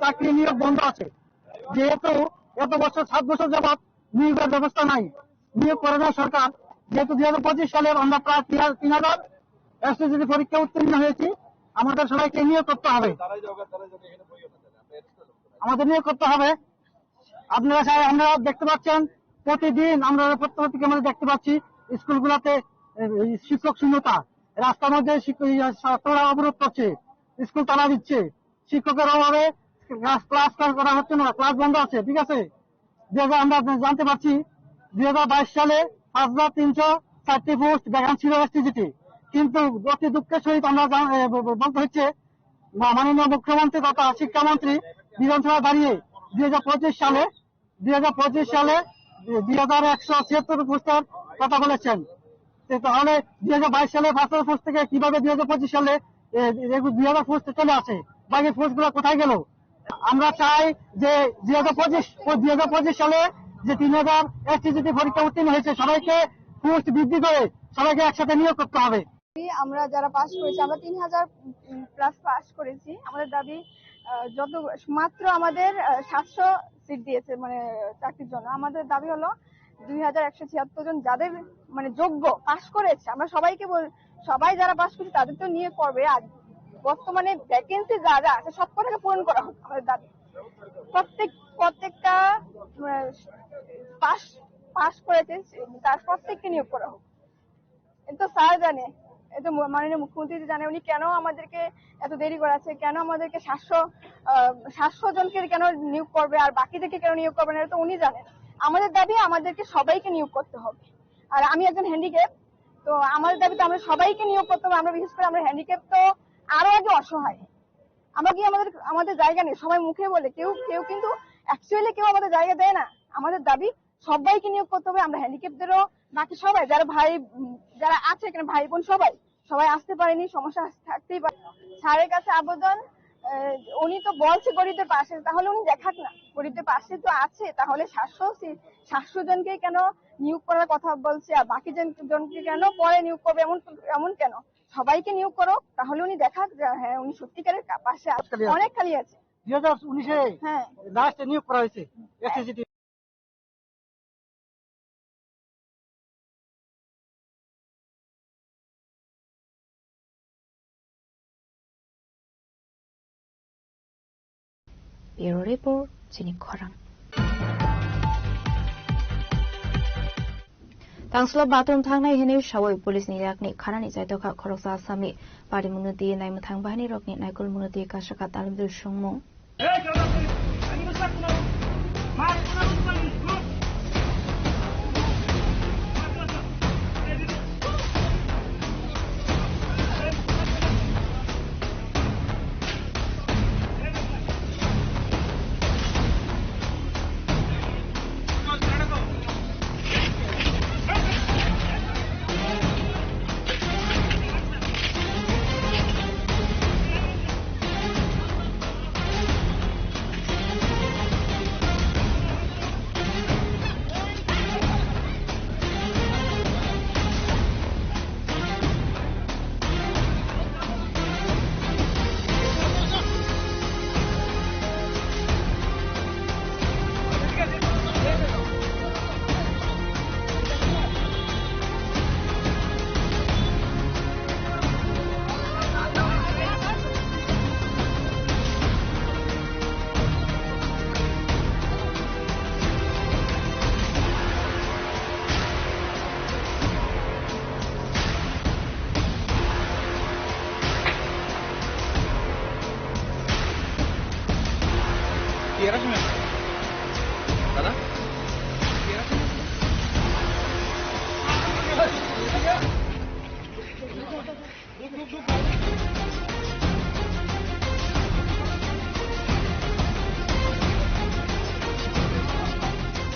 চাকরি নিয়োগ বন্ধ আছে। যেহেতু এত বছর, সাত বছর যাবত নিয়োগের ব্যবস্থা নাই, নিয়োগ করে না সরকার। যেহেতু দুই হাজার পঁচিশ সালের আমরা প্রায় তিন হাজার, তিন হাজার এসটিজির পরীক্ষা উত্তীর্ণ হয়েছি, আমাদের সবাইকে নিয়োগ করতে হবে, আমাদের নিয়োগ করতে হবে। আপনারা সবাই, আপনারা দেখতে পাচ্ছেন, প্রতিদিন আমরা পত্র-পত্রিকার মধ্যে দেখতে পাচ্ছি স্কুলগুলোতে, এ, এই শিক্ষক শূন্যতা, রাস্তার মধ্যে শিক-, এই ছাত্ররা অবরোধ করছে, স্কুল তালা দিচ্ছে, শিক্ষকের অভাবে ক্লাস, ক্লাস করা হচ্ছে না, ক্লাস বন্ধ আছে, ঠিক আছে? যে আমরা জানতে পারছি, দুই হাজার বাইশ সালে পাঁচ হাজার তিনশো চারটি পোস্ট ভ্যাকান্ট ছিল এসটিজিটি, কিন্তু অতি দুঃখের সহিত আমরা জান-, এ, ব-, ব-, বলতে হচ্ছে, মা-, মাননীয় মুখ্যমন্ত্রী তথা শিক্ষামন্ত্রী বিধানসভায় দাঁড়িয়ে দুই হাজার পঁচিশ সালে, দুই হাজার পঁচিশ সালে দুই হাজার একশো ছিয়াত্তর পোস্টের কথা বলেছেন। তো তাহলে দুই হাজার বাইশ সালে পাঁচ হাজার পোস্ট থেকে কিভাবে দুই হাজার পঁচিশ সালে, এ, এগুলো দুই হাজার পোস্ট চলে আসে, বাকি পোস্টগুলো কোথায় গেল? আমরা চাই যে দুই হাজার পঁচিশ, ও দুই হাজার পঁচিশ সালে যে তিন হাজার এসটিজিটি পরীক্ষা উত্তীর্ণ হয়েছে, সবাইকে পোস্ট বৃদ্ধি করে সবাইকে একসাথে নিয়োগ করতে হবে। আমরা যারা পাস করেছি, আমরা তিন হাজার প্লাস পাস করেছি। আমাদের দাবি, আহ, যত, মাত্র আমাদের, আহ, সাতশো সিট দিয়েছে, মানে, চাকরির জন্য। আমাদের দাবি হলো দুই হাজার একশো ছিয়াত্তর জন যাদের, মানে, যোগ্য, পাস করেছে, আমরা সবাইকে বল-, সবাই যারা পাস করেছে তাদের তো নিয়োগ করবে। আর বর্তমানে ভ্যাকেন্সি যা যা আছে সব কটাকে পূরণ করা হোক, আমাদের দাবি। প্রত্যেক, প্রত্যেকটা, আহ, পাস, পাস করেছে তার প্রত্যেককে নিয়োগ করা হোক। এটা তো স্যার জানে, এটা মু-, মাননীয় মুখ্যমন্ত্রী জানে উনি কেন আমাদেরকে এত দেরি করাচ্ছে, কেন আমাদেরকে সাতশো, আহ, সাতশো জনকে কেন নিয়োগ করবে আর বাকিদেরকে কেন নিয়োগ করবে না, এটা তো উনি জানেন। আমাদের দাবি আমাদেরকে সবাইকে নিয়োগ করতে হবে। আর আমি একজন হ্যান্ডিক্যাপ, তো আমাদের দাবি তো আমরা সবাইকে নিয়োগ করতে হবে। আমরা বিশেষ করে আমরা হ্যান্ডিক্যাপ তো আরো আগে অসহায়, আমরা কি আমাদের, আমাদের জায়গা নেই, সবাই মুখে বলে, কেউ কেউ কিন্তু অ্যাকচুয়ালি কেউ আমাদের জায়গা দেয় না। আমাদের দাবি সবাইকে নিয়োগ করতে হবে, আমরা হ্যান্ডিক্যাপদেরও, বাকি সবাই যারা ভাই, উম, যারা আছে এখানে ভাই বোন সবাই, সবাই আসতে পারেনি, সমস্যা আস-, থাকতেই পারে। স্যারের কাছে আবেদন, আহ, উনি তো বলছে গরিবদের পাশে, তাহলে উনি দেখাক না, গরিবদের পাশে তো আছে, তাহলে সাতশো সি-, সাতশো জনকে কেন নিয়োগ করার কথা বলছে, আর বাকি জন-, জনকে কেন পরে নিয়োগ করবে, এমন, এমন কেন? সবাইকে নিয়োগ করো, তাহলে উনি দেখাক যে হ্যাঁ, উনি সত্যিকারের কা-, পাশে আছে। খালি আছে। অনেক খালি আছে। দুই হাজার উনিশে হ্যাঁ। লাস্টে নিয়োগ করা হয়েছে SSC. Bureau Report, chini khorang. Tangsulo bathroom thangnai hinwi sawi police ni yakni kharani chaitokha khoroksa asami. Parimungno twi naimwthang bahaini rokni naikolmungno twi kasaka talibdul songmung.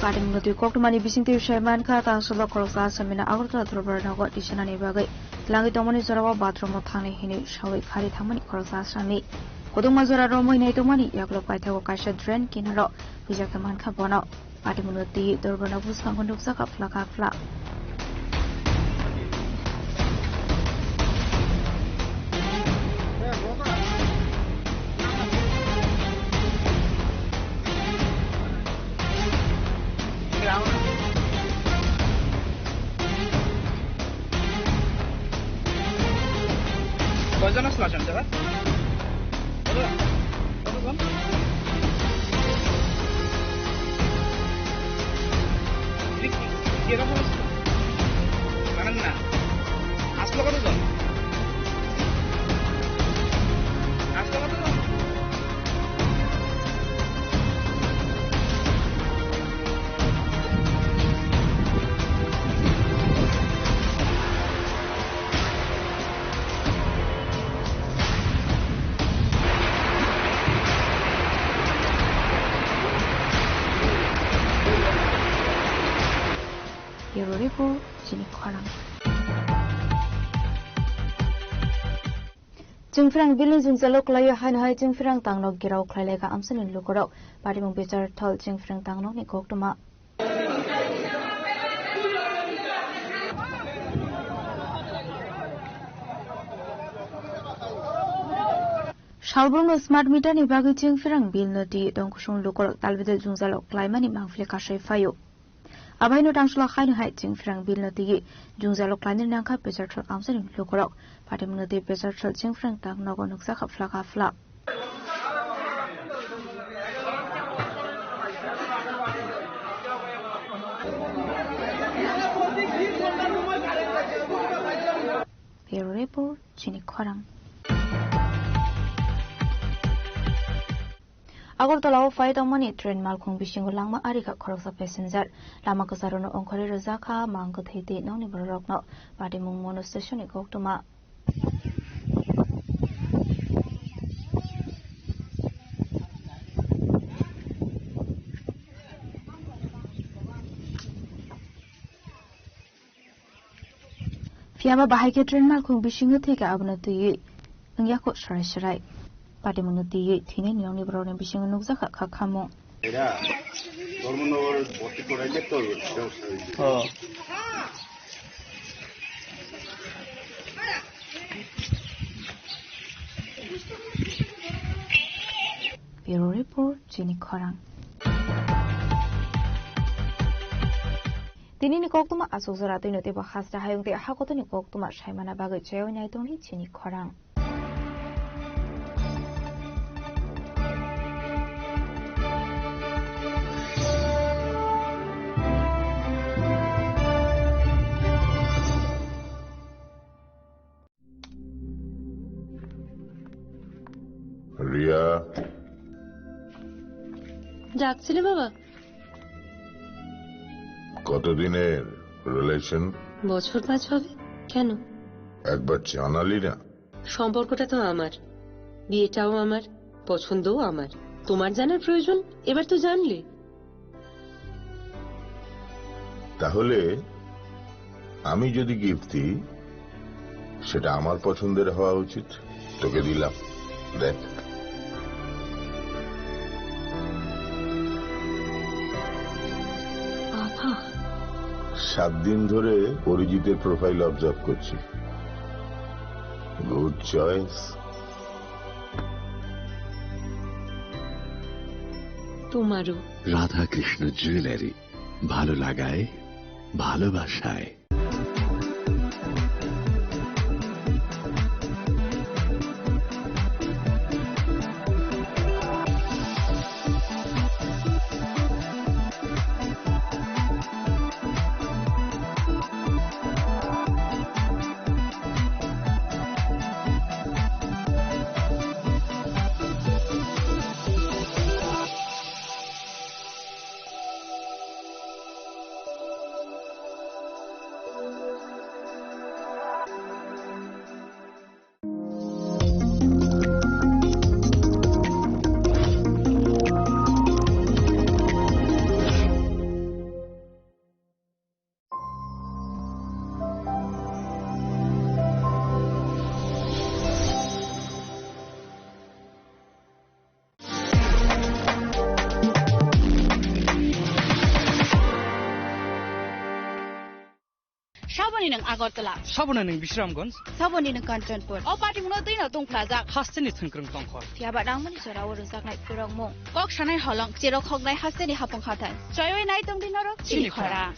Patimungno twi koktwmani bisingtwi sai mankha, tangsulo khoroksa asamino Agartala Dorbarnago tisanani bagwi twlangwi tongmani jorao bathroom-o thangnai hinwi sawi khari thangmani khoroksa asami. Kwdwngma jora romwi nai tongmani yaklap paithago kaisa drain kinaro huijak khe mankha bono. Patimungno twi Dorbarnago bwskango nukjakha phlakha phlak. Koijon asla cham jaga? Koijon? Koijon? Dik, dik, dik, dik, dik. Manang na. Aslo koijon? Aslo koijon? Bureau Report, chini khorang. Chwngphrang bill ni jwngjalo kwlaiwi haino hai Chwngphrang tangno gherao khlai laikha amchaini lukurok. Patimung bichar thol Chwngphrang tangnokni koktwma. Salbrumno smart meter ni bagwi Chwngphrang bill no twi tongkusung lukurok talbidal jwngjalo klaimani mangpili kasai phaio. Abaino tangsulo haino hai Chwngphrang bill no twi jwngjalo klainani nangkha bichar thol amchaini lukurok. Patimungno twi bichar thol Chwngphrang tangnogo nukjakha phlakha phlak. Bureau Report, chini khorang. Agartala o phai tongmani train malkhung bisingo langma ari kha khoroksa passenger. Lama kwcharokno ongkhorwi rwjak kha mang kwthwi tei nokni bororokno. Patimung Mono station ni koktwma. Phiyaba bahai khe train malkhung bisingo thwi kha, abono twiwi wngya kho sarai sarai. Patimungno twiwi thwinai niyokni borokni bisingo nukjak kha kha khamung. এরা ধর্মনগর ভর্তি করাইলে তো ব্যবস্থা হয়েছে। ও। Bureau Report, Chini Khorang. Tinini koktwma aswk jora twino teibo hasta hayung tei hakotoni koktwma saimana bagwi chaywi nai tongdi Chini Khorang. Riya. ডাকছিলে বাবা? কতদিনের রিলেশন? বছর পাঁচ হবে। কেন? একবার জানালি না। সম্পর্কটা তো আমার, বিয়েটাও আমার, পছন্দও আমার। তোমার জানার প্রয়োজন? এবার তো জানলে। তাহলে আমি যদি গিফট দিই, সেটা আমার পছন্দের হওয়া উচিত। তোকে দিলাম, দেখ। বাবা। সাত দিন ধরে অরিজিতের প্রোফাইল অবজার্ভ করছি। Good choice. তোমারও। রাধাকৃষ্ণ জুয়েলারি, ভালো লাগায়, ভালোবাসায়। Saboni nwng Agartala. Saboni nwng Bisramganj. Saboni nwng Kanchanpur. O patimungno twino tungphlajak. Hasteni thwngkwrwng tongkhor. Phiyaba nangmani jorao rwjaknai phwrwngmung. Kok sanai holong, cherok hoknai hasteni hapung hathai. Choywi nai tongdi norok chini khorang.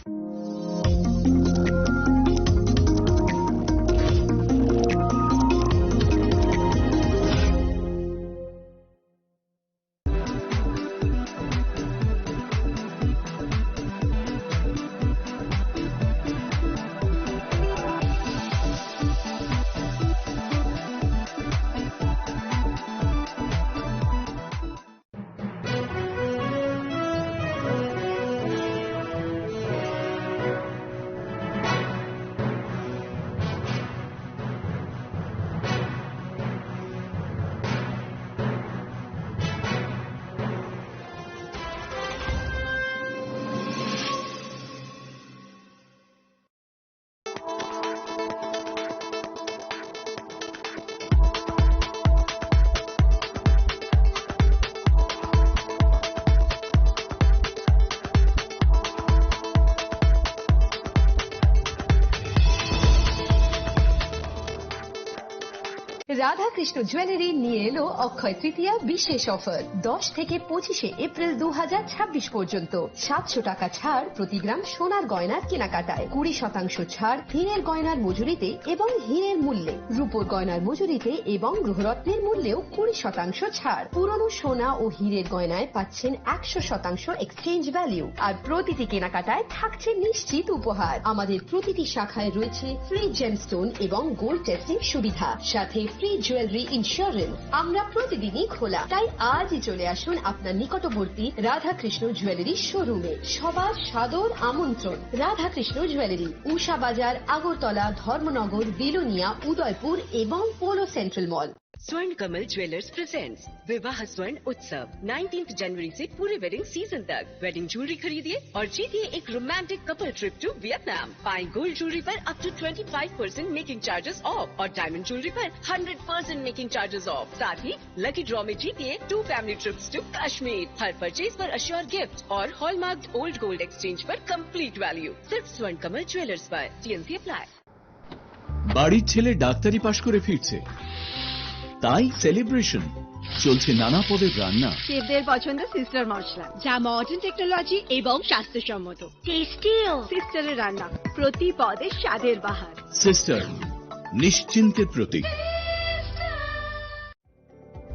Radhakrishna jewellery নিয়ে এলো অক্ষয় তৃতীয়া বিশেষ অফার। দশ থেকে পঁচিশে এপ্রিল দু হাজার ছাব্বিশ পর্যন্ত সাতশো টাকা ছাড় প্রতি গ্রাম সোনার গয়নার কেনাকাটায়, কুড়ি শতাংশ ছাড় হীরের গয়নার মজুরিতে এবং হীরের মূল্যে। রূপোর গয়নার মজুরিতে এবং গৃহরত্নের মূল্যেও কুড়ি শতাংশ ছাড়। পুরনো সোনা ও হীরের গয়নায় পাচ্ছেন একশো শতাংশ এক্সচেঞ্জ ভ্যালু। আর প্রতিটি কেনাকাটায় থাকছে নিশ্চিত উপহার। আমাদের প্রতিটি শাখায় রয়েছে ফ্রি জেমস্টোন এবং গোল্ড টেস্টিং সুবিধা, সাথে ফ্রি জুয়েলারি ইন্স্যুরেন্স, আমরা প্রতিদিনই খোলা, তাই আজই চলে আসুন আপনার নিকটবর্তী রাধাকৃষ্ণ জুয়েলারি শোরুমে। সবার সাদর আমন্ত্রণ। রাধাকৃষ্ণ জুয়েলারি, উষা বাজার, আগরতলা, ধর্মনগর, বিলোনিয়া, উদয়পুর এবং Polo central mall. Swarna Kamal Jewellers presents Vivah Swarna Utsav। Nineteenth जनवरी से पूरे वेडिंग सीजन तक वेडिंग ज्वेलरी खरीदिए और जीतिए एक romantic couple trip to Vietnam. पाएं गोल्ड ज्वेलरी पर up to twenty five percent making charges off और डायमंड ज्वेलरी पर hundred percent making charges off. साथ ही लकी ड्रॉ में जीतिए two family trips to Kashmir. हर परचेज पर अश्योर गिफ्ट और हॉलमार्क्ड ओल्ड गोल्ड एक्सचेंज पर कंप्लीट वैल्यू। सिर्फ स्वर्ण कमल ज्वेलर्स पर। TNC apply. বাড়ির ছেলে ডাক্তারি পাশ করে ফিরছে, তাই সেলিব্রেশন। চলছে নানা পদের রান্না। শেফদের পছন্দ সিস্টার মশলা, যা মডার্ন টেকনোলজি এবং স্বাস্থ্যসম্মত। টেস্টিও। সিস্টারের রান্না, প্রতি পদে স্বাদের বাহার। সিস্টার, নিশ্চিন্তের প্রতীক।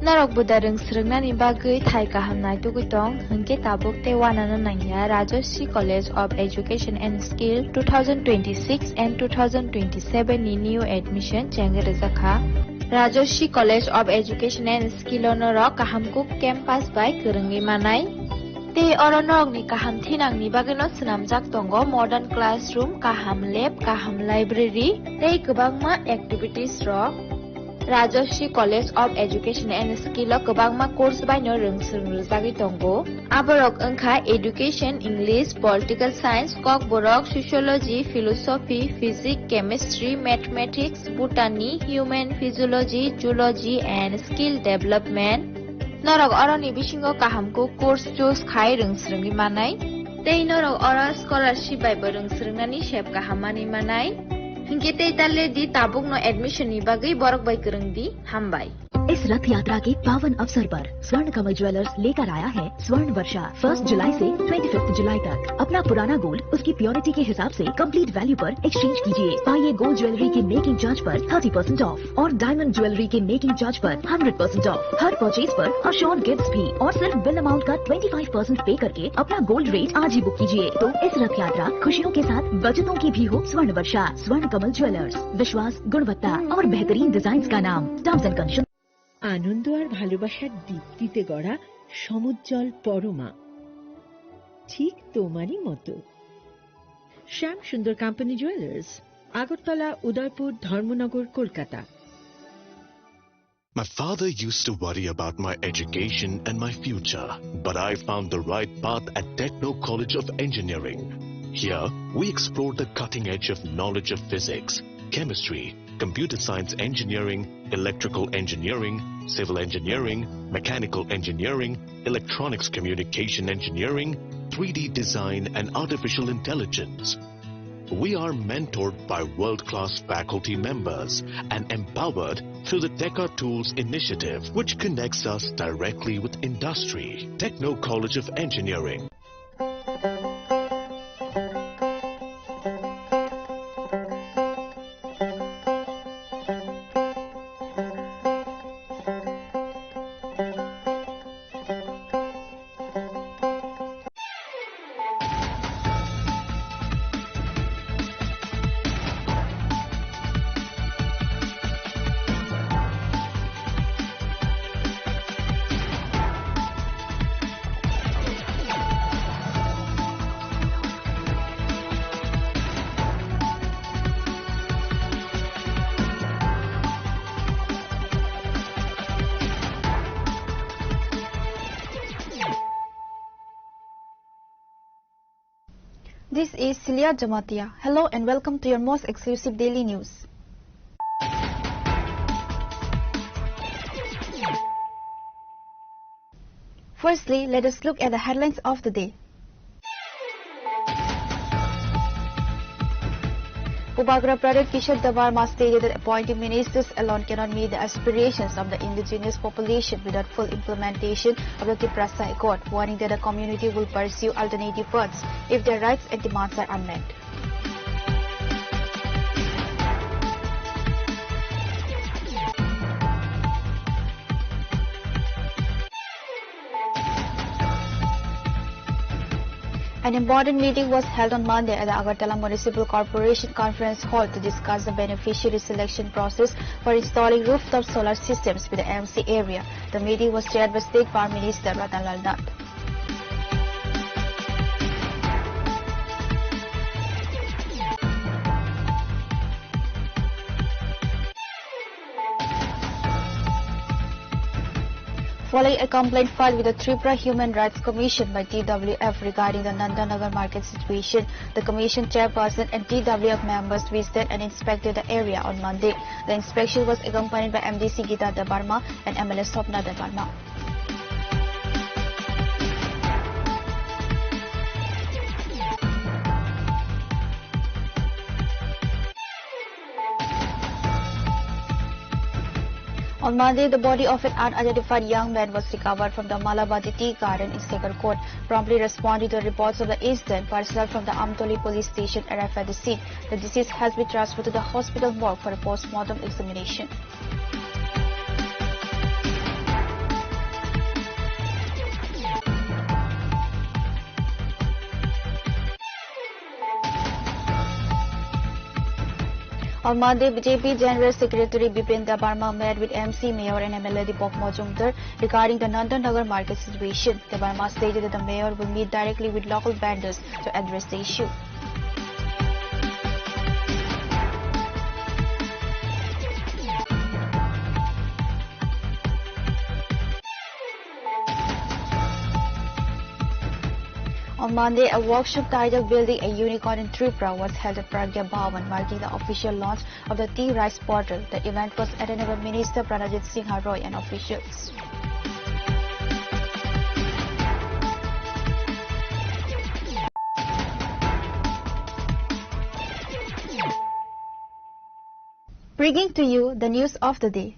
Norok buda rwng swrwngnani bagwi thai kaham naitugwi tong, hwnkhe tabuk tei uanano nangya Rajashree College of Education and Skill two thousand twenty-six and two thousand twenty-seven ni new admission chengwi rwjakha. Rajashree College of Education and Skill o norok kaham kuk campus bai kwrwngwi manai. Tei oro norokni kaham thinangni bagwino swnamjak tongo modern classroom, kaham lab, kaham library tei kwbangma activities rok. Rajashree College of Education and Skill o kwbangma course baino rwng swrwng rwjagwi tongo. Aborok wngkha Education, English, Political Science, Kokborok, Sociology, Philosophy, Physics, Chemistry, Mathematics, Botany, Human Physiology, Zoology and Skill Development. Norok oroni bisingo kaham kuk course choose khai rwng swrwngwi manai. Tei norok oro scholarship bai bo rwng swrwngnani sep kaham manwi manai. Hinkhe tei ta le di tabukno admission ni bagwi borok bai kwrwng di. Hambai. इस रथ यात्रा के पावन अवसर पर स्वर्ण कमल ज्वेलर्स लेकर आया है स्वर्ण वर्षा। फर्स्ट जुलाई से ट्वेंटी फिफ्थ जुलाई तक अपना पुराना गोल्ड उसकी प्योरिटी के हिसाब से कंप्लीट वैल्यू पर एक्सचेंज कीजिए। पाइए गोल्ड ज्वेलरी के मेकिंग चार्ज पर थर्टी परसेंट ऑफ और डायमंड ज्वेलरी के मेकिंग चार्ज पर hundred percent of. Her purchase पर अश्योर्ड गिफ्ट्स भी और सिर्फ बिल अमाउंट का ट्वेंटी फ़ाइव परसेंट पे करके अपना गोल्ड रेट आज ही बुक कीजिए। तो इस रथ यात्रा खुशियों के साथ बचतों की भी हो। स्वर्ण वर्षा, स्वर्ण कमल ज्वेलर्स, विश्वास, गुणवत्ता और बेहतरीन डिजाइन्स का नाम। Terms and condition. আনন্দ আর ভালোবাসার দীপ্তিতে গড়া সমুজ্জ্বল পরমা, ঠিক তোমারই মতো। শ্যাম সুন্দর কোম্পানি জুয়েলার্স, আগরতলা, উদয়পুর, ধর্মনগর, Kolkata. My father used to worry about my education and my future, but I found the right path at Techno College of Engineering. Here, we explore the cutting edge of knowledge of physics, chemistry, computer science engineering, electrical engineering, civil engineering, mechanical engineering, electronics communication engineering, three D design, and artificial intelligence. We are mentored by world-class faculty members and empowered through the Teka Tools initiative, which connects us directly with industry. Techno College of Engineering. This is Celia Jamatia. Hello and welcome to your most exclusive daily news. Firstly, let us look at the headlines of the day. Bubagra Pradip Kishore Debbarma stated that appointing ministers alone cannot meet the aspirations of the indigenous population without full implementation of the Tiprasa Accord, warning that the community will pursue alternative routes if their rights and demands are unmet. An important meeting was held on Monday at the Agartala Municipal Corporation Conference Hall to discuss the beneficiary selection process for installing rooftop solar systems with the M C area. The meeting was chaired by State Power Minister Ratan Lal Nath. Following a complaint filed with the Tripura Human Rights Commission by T W F regarding the Nandanagar market situation, the commission chairperson and T W F members visited and inspected the area on Monday. The inspection was accompanied by M D C Gita Debbarma and M L A Swapna Debbarma. On Monday, the body of an unidentified young man was recovered from the Malabadi Tea Garden in Sekharkot, promptly responding to the reports of the incident. Personnel from the Amtoli police station arrived at the scene. The deceased has been transferred to the hospital morgue for a post-mortem examination. On Monday, B J P General Secretary Bipen Debbarma met with M C, Mayor and M L A Deepak Majumdar regarding the Nandan Nagar market situation. Debbarma stated that the mayor will meet directly with local vendors to address the issue. On Monday, a workshop titled Building a Unicorn in Tripura was held at Pragya Bhawan, marking the official launch of the Tea Rice Portal. The event was attended by Minister Pranajit Singha Roy and officials. Bringing to you the news of the day.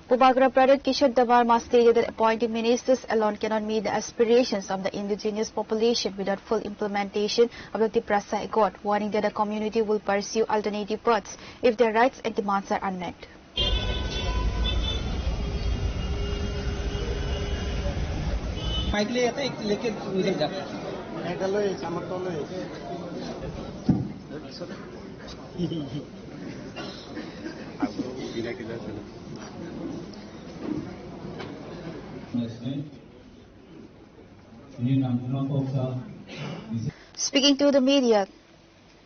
Bubagra Pradyut Kishore Debbarma stated that appointing ministers alone cannot meet the aspirations of the indigenous population without full implementation of the Tiprasa Accord, warning that the community will pursue alternative paths if their rights and demands are unmet. Paikle eta ek leke ujar jat. Ekalo sama tolo. Speaking to the media,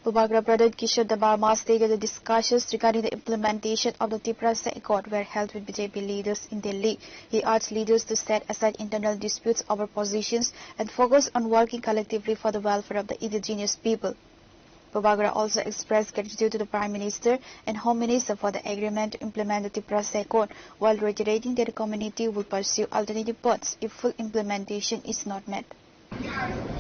Bubagra Pradyut Kishore Debbarma stated the discussions regarding the implementation of the Tiprasa Accord were held with B J P leaders in Delhi. He urged leaders to set aside internal disputes over positions and focus on working collectively for the welfare of the indigenous people. Bubagra also expressed gratitude to the Prime Minister and Home Minister for the agreement to implement the Tiprasa Accord, while reiterating that the community will pursue alternative paths if full implementation is not met.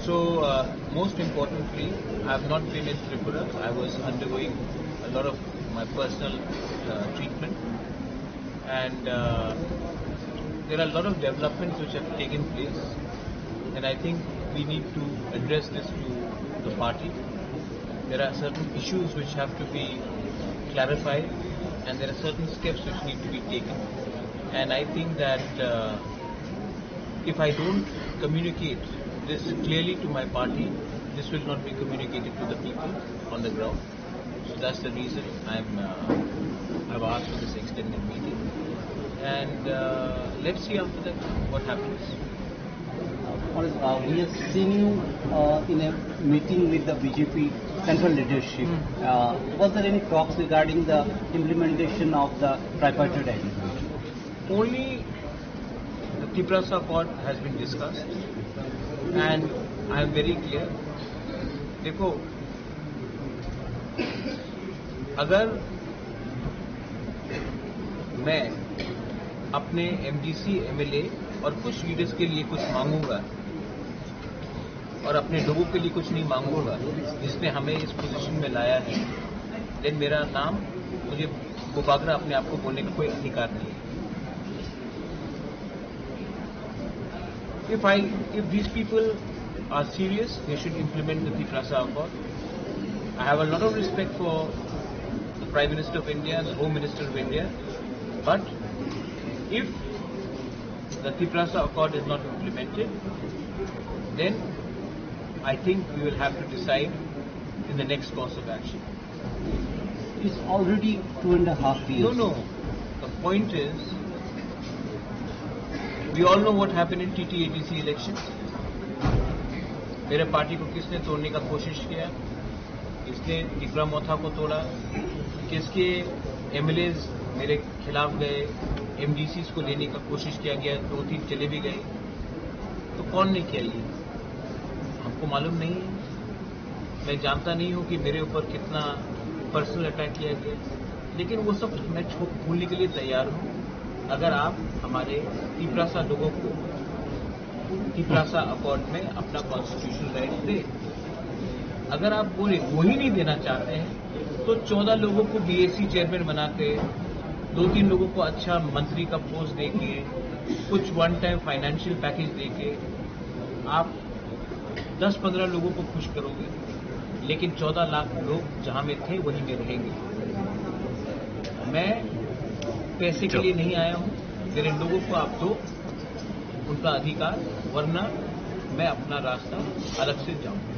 So, uh, most importantly, I've not been in Tripura. I was undergoing a lot of my personal, uh, treatment, and, uh, there are a lot of developments which have taken place, and I think we need to address this to the party. There are certain issues which have to be clarified, and there are certain steps which need to be taken. And I think that, uh, if I don't communicate this clearly to my party, this will not be communicated to the people on the ground. So that's the reason I'm, uh, I've asked for this extended meeting. And, uh, let's see after that what happens. What is, uh, we have seen you, uh, in a meeting with the B J P central leadership. Hmm. Uh, was there any talks regarding the implementation of the tripartite agreement? Only the Tiprasa Accord has been discussed, and I am very clear. देखो, अगर मैं अपने MDC, MLA और कुछ लीडर्स के लिए कुछ मांगूंगा और अपने लोगों के लिए कुछ नहीं मांगूंगा, जिसने हमें इस पोजीशन में लाया है, देन मेरा नाम, मुझे बुबागरा अपने आप को बोलने का कोई अधिकार नहीं है। If I, if these people are serious, they should implement the Tiprasa Accord. I have a lot of respect for the Prime Minister of India and the Home Minister of India, but if The Tiprasa Accord is not implemented, then I think we will have to decide in the next course of action. It's already two and a half years. No, no. The point is, we all know what happened in T T A D C elections. मेरे पार्टी को किसने तोड़ने का कोशिश किया? इसने तिपरा मोथा को तोड़ा, किसके एमएलएज मेरे खिलाफ गए, एमडीसीज को लेने का कोशिश किया गया, दो तीन चले भी गए। तो कौन ने किया ये? हमको मालूम नहीं है। मैं जानता नहीं हूँ कि मेरे ऊपर कितना पर्सनल अटैक किया गया, लेकिन वो सब मैं छो-, भूलने के लिए तैयार हूँ, अगर आप हमारे तिपरासा लोगों को तिपरासा अकॉर्ड में अपना कॉन्स्टिट्यूशनल राइट दे। अगर आप वो, वो ही नहीं देना चाहते हैं, तो चौदह लोगों को बीएसी चेयरमैन बना के, दो तीन लोगों को अच्छा मंत्री का पोस्ट दे के, कुछ वन टाइम फाइनेंशियल पैकेज दे के आप दस पन्द्रह लोगों को खुश करोगे, लेकिन चौदह लाख लोग जहां में थे, वहीं में रहेंगे। मैं पैसे के लिए नहीं आया हूं, मेरे लोगों को आप दो उनका अधिकार, वरना मैं अपना रास्ता अलग से जाऊंगा।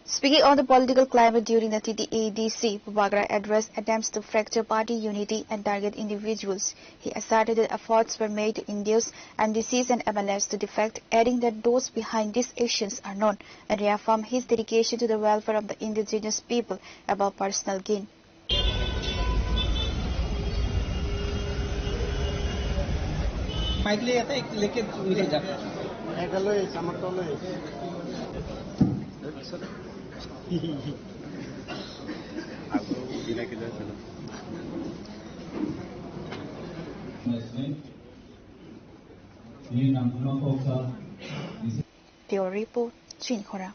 Speaking on the political climate during the T T A D C, Bubagra addressed attempts to fracture party unity and target individuals. He asserted that efforts were made to induce M D Cs and M L As to defect, adding that those behind these actions are known, and reaffirmed his dedication to the welfare of the indigenous people above personal gain. Mic ले आता है, लेके नीचे जाता है। এটা লই, আমারটা লই। Bureau Report, Chini Khorang.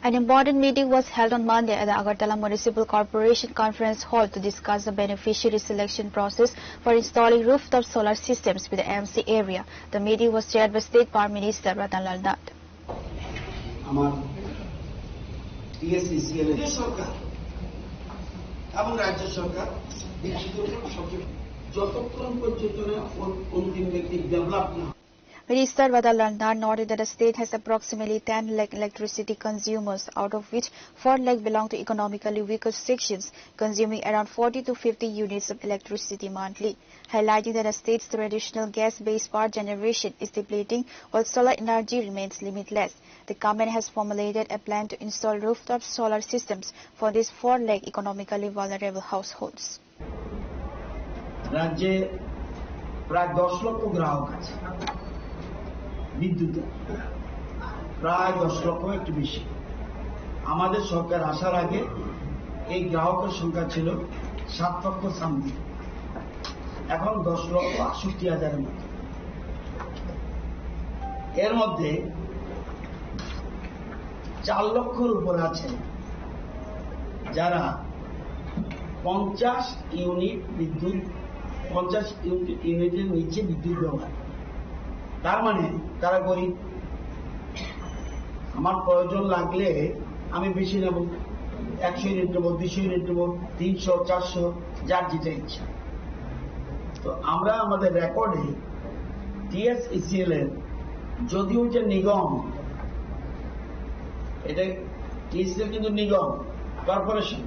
An important meeting was held on Monday at the Agartala Municipal Corporation Conference Hall to discuss the beneficiary selection process for installing rooftop solar systems with the M C area. The meeting was chaired by State Power Minister Ratan Lal Nath. আমার টিএসইসিএল এর সরকার এবং রাজ্য সরকার বিকশিত সবচেয়ে যতক্ষণ পর্যন্ত না অন-, অন্তিম ব্যক্তি ডেভেলপ না Minister Ratan Lal Nath noted that the state has approximately ten lakh electricity consumers, out of which four lakh belong to economically weaker sections, consuming around forty to fifty units of electricity monthly, highlighting that the state's traditional gas-based power generation is depleting while solar energy remains limitless. The government has formulated a plan to install rooftop solar systems for these four lakh economically vulnerable households. রাজ্যে প্রায় দশ লক্ষ গ্রাহক আছে বিদ্যুতের, প্রায় দশ লক্ষ, একটু বেশি। আমাদের সরকার আসার আগে এই গ্রাহকের সংখ্যা ছিল সাত লক্ষ সামথিং, এখন দশ লক্ষ আটষট্টি হাজারের মতো। এর মধ্যে চার লক্ষর উপর আছে যারা পঞ্চাশ ইউনিট বিদ্যুৎ, পঞ্চাশ ইউনিট, ইউনিটের নিচে বিদ্যুৎ ব্যবহার। তার মানে তারা গরিব। আমার প্রয়োজন লাগলে আমি বেশি নেব, একশো ইউনিট নেব, দুইশো ইউনিট নেব, তিনশো, চারশো, যার যেটা ইচ্ছা। তো আমরা আমাদের রেকর্ডে টিএসইসিএল এর, যদিও এটা নিগম, এটা টিএসইসিএল কিন্তু নিগম, কর্পোরেশন,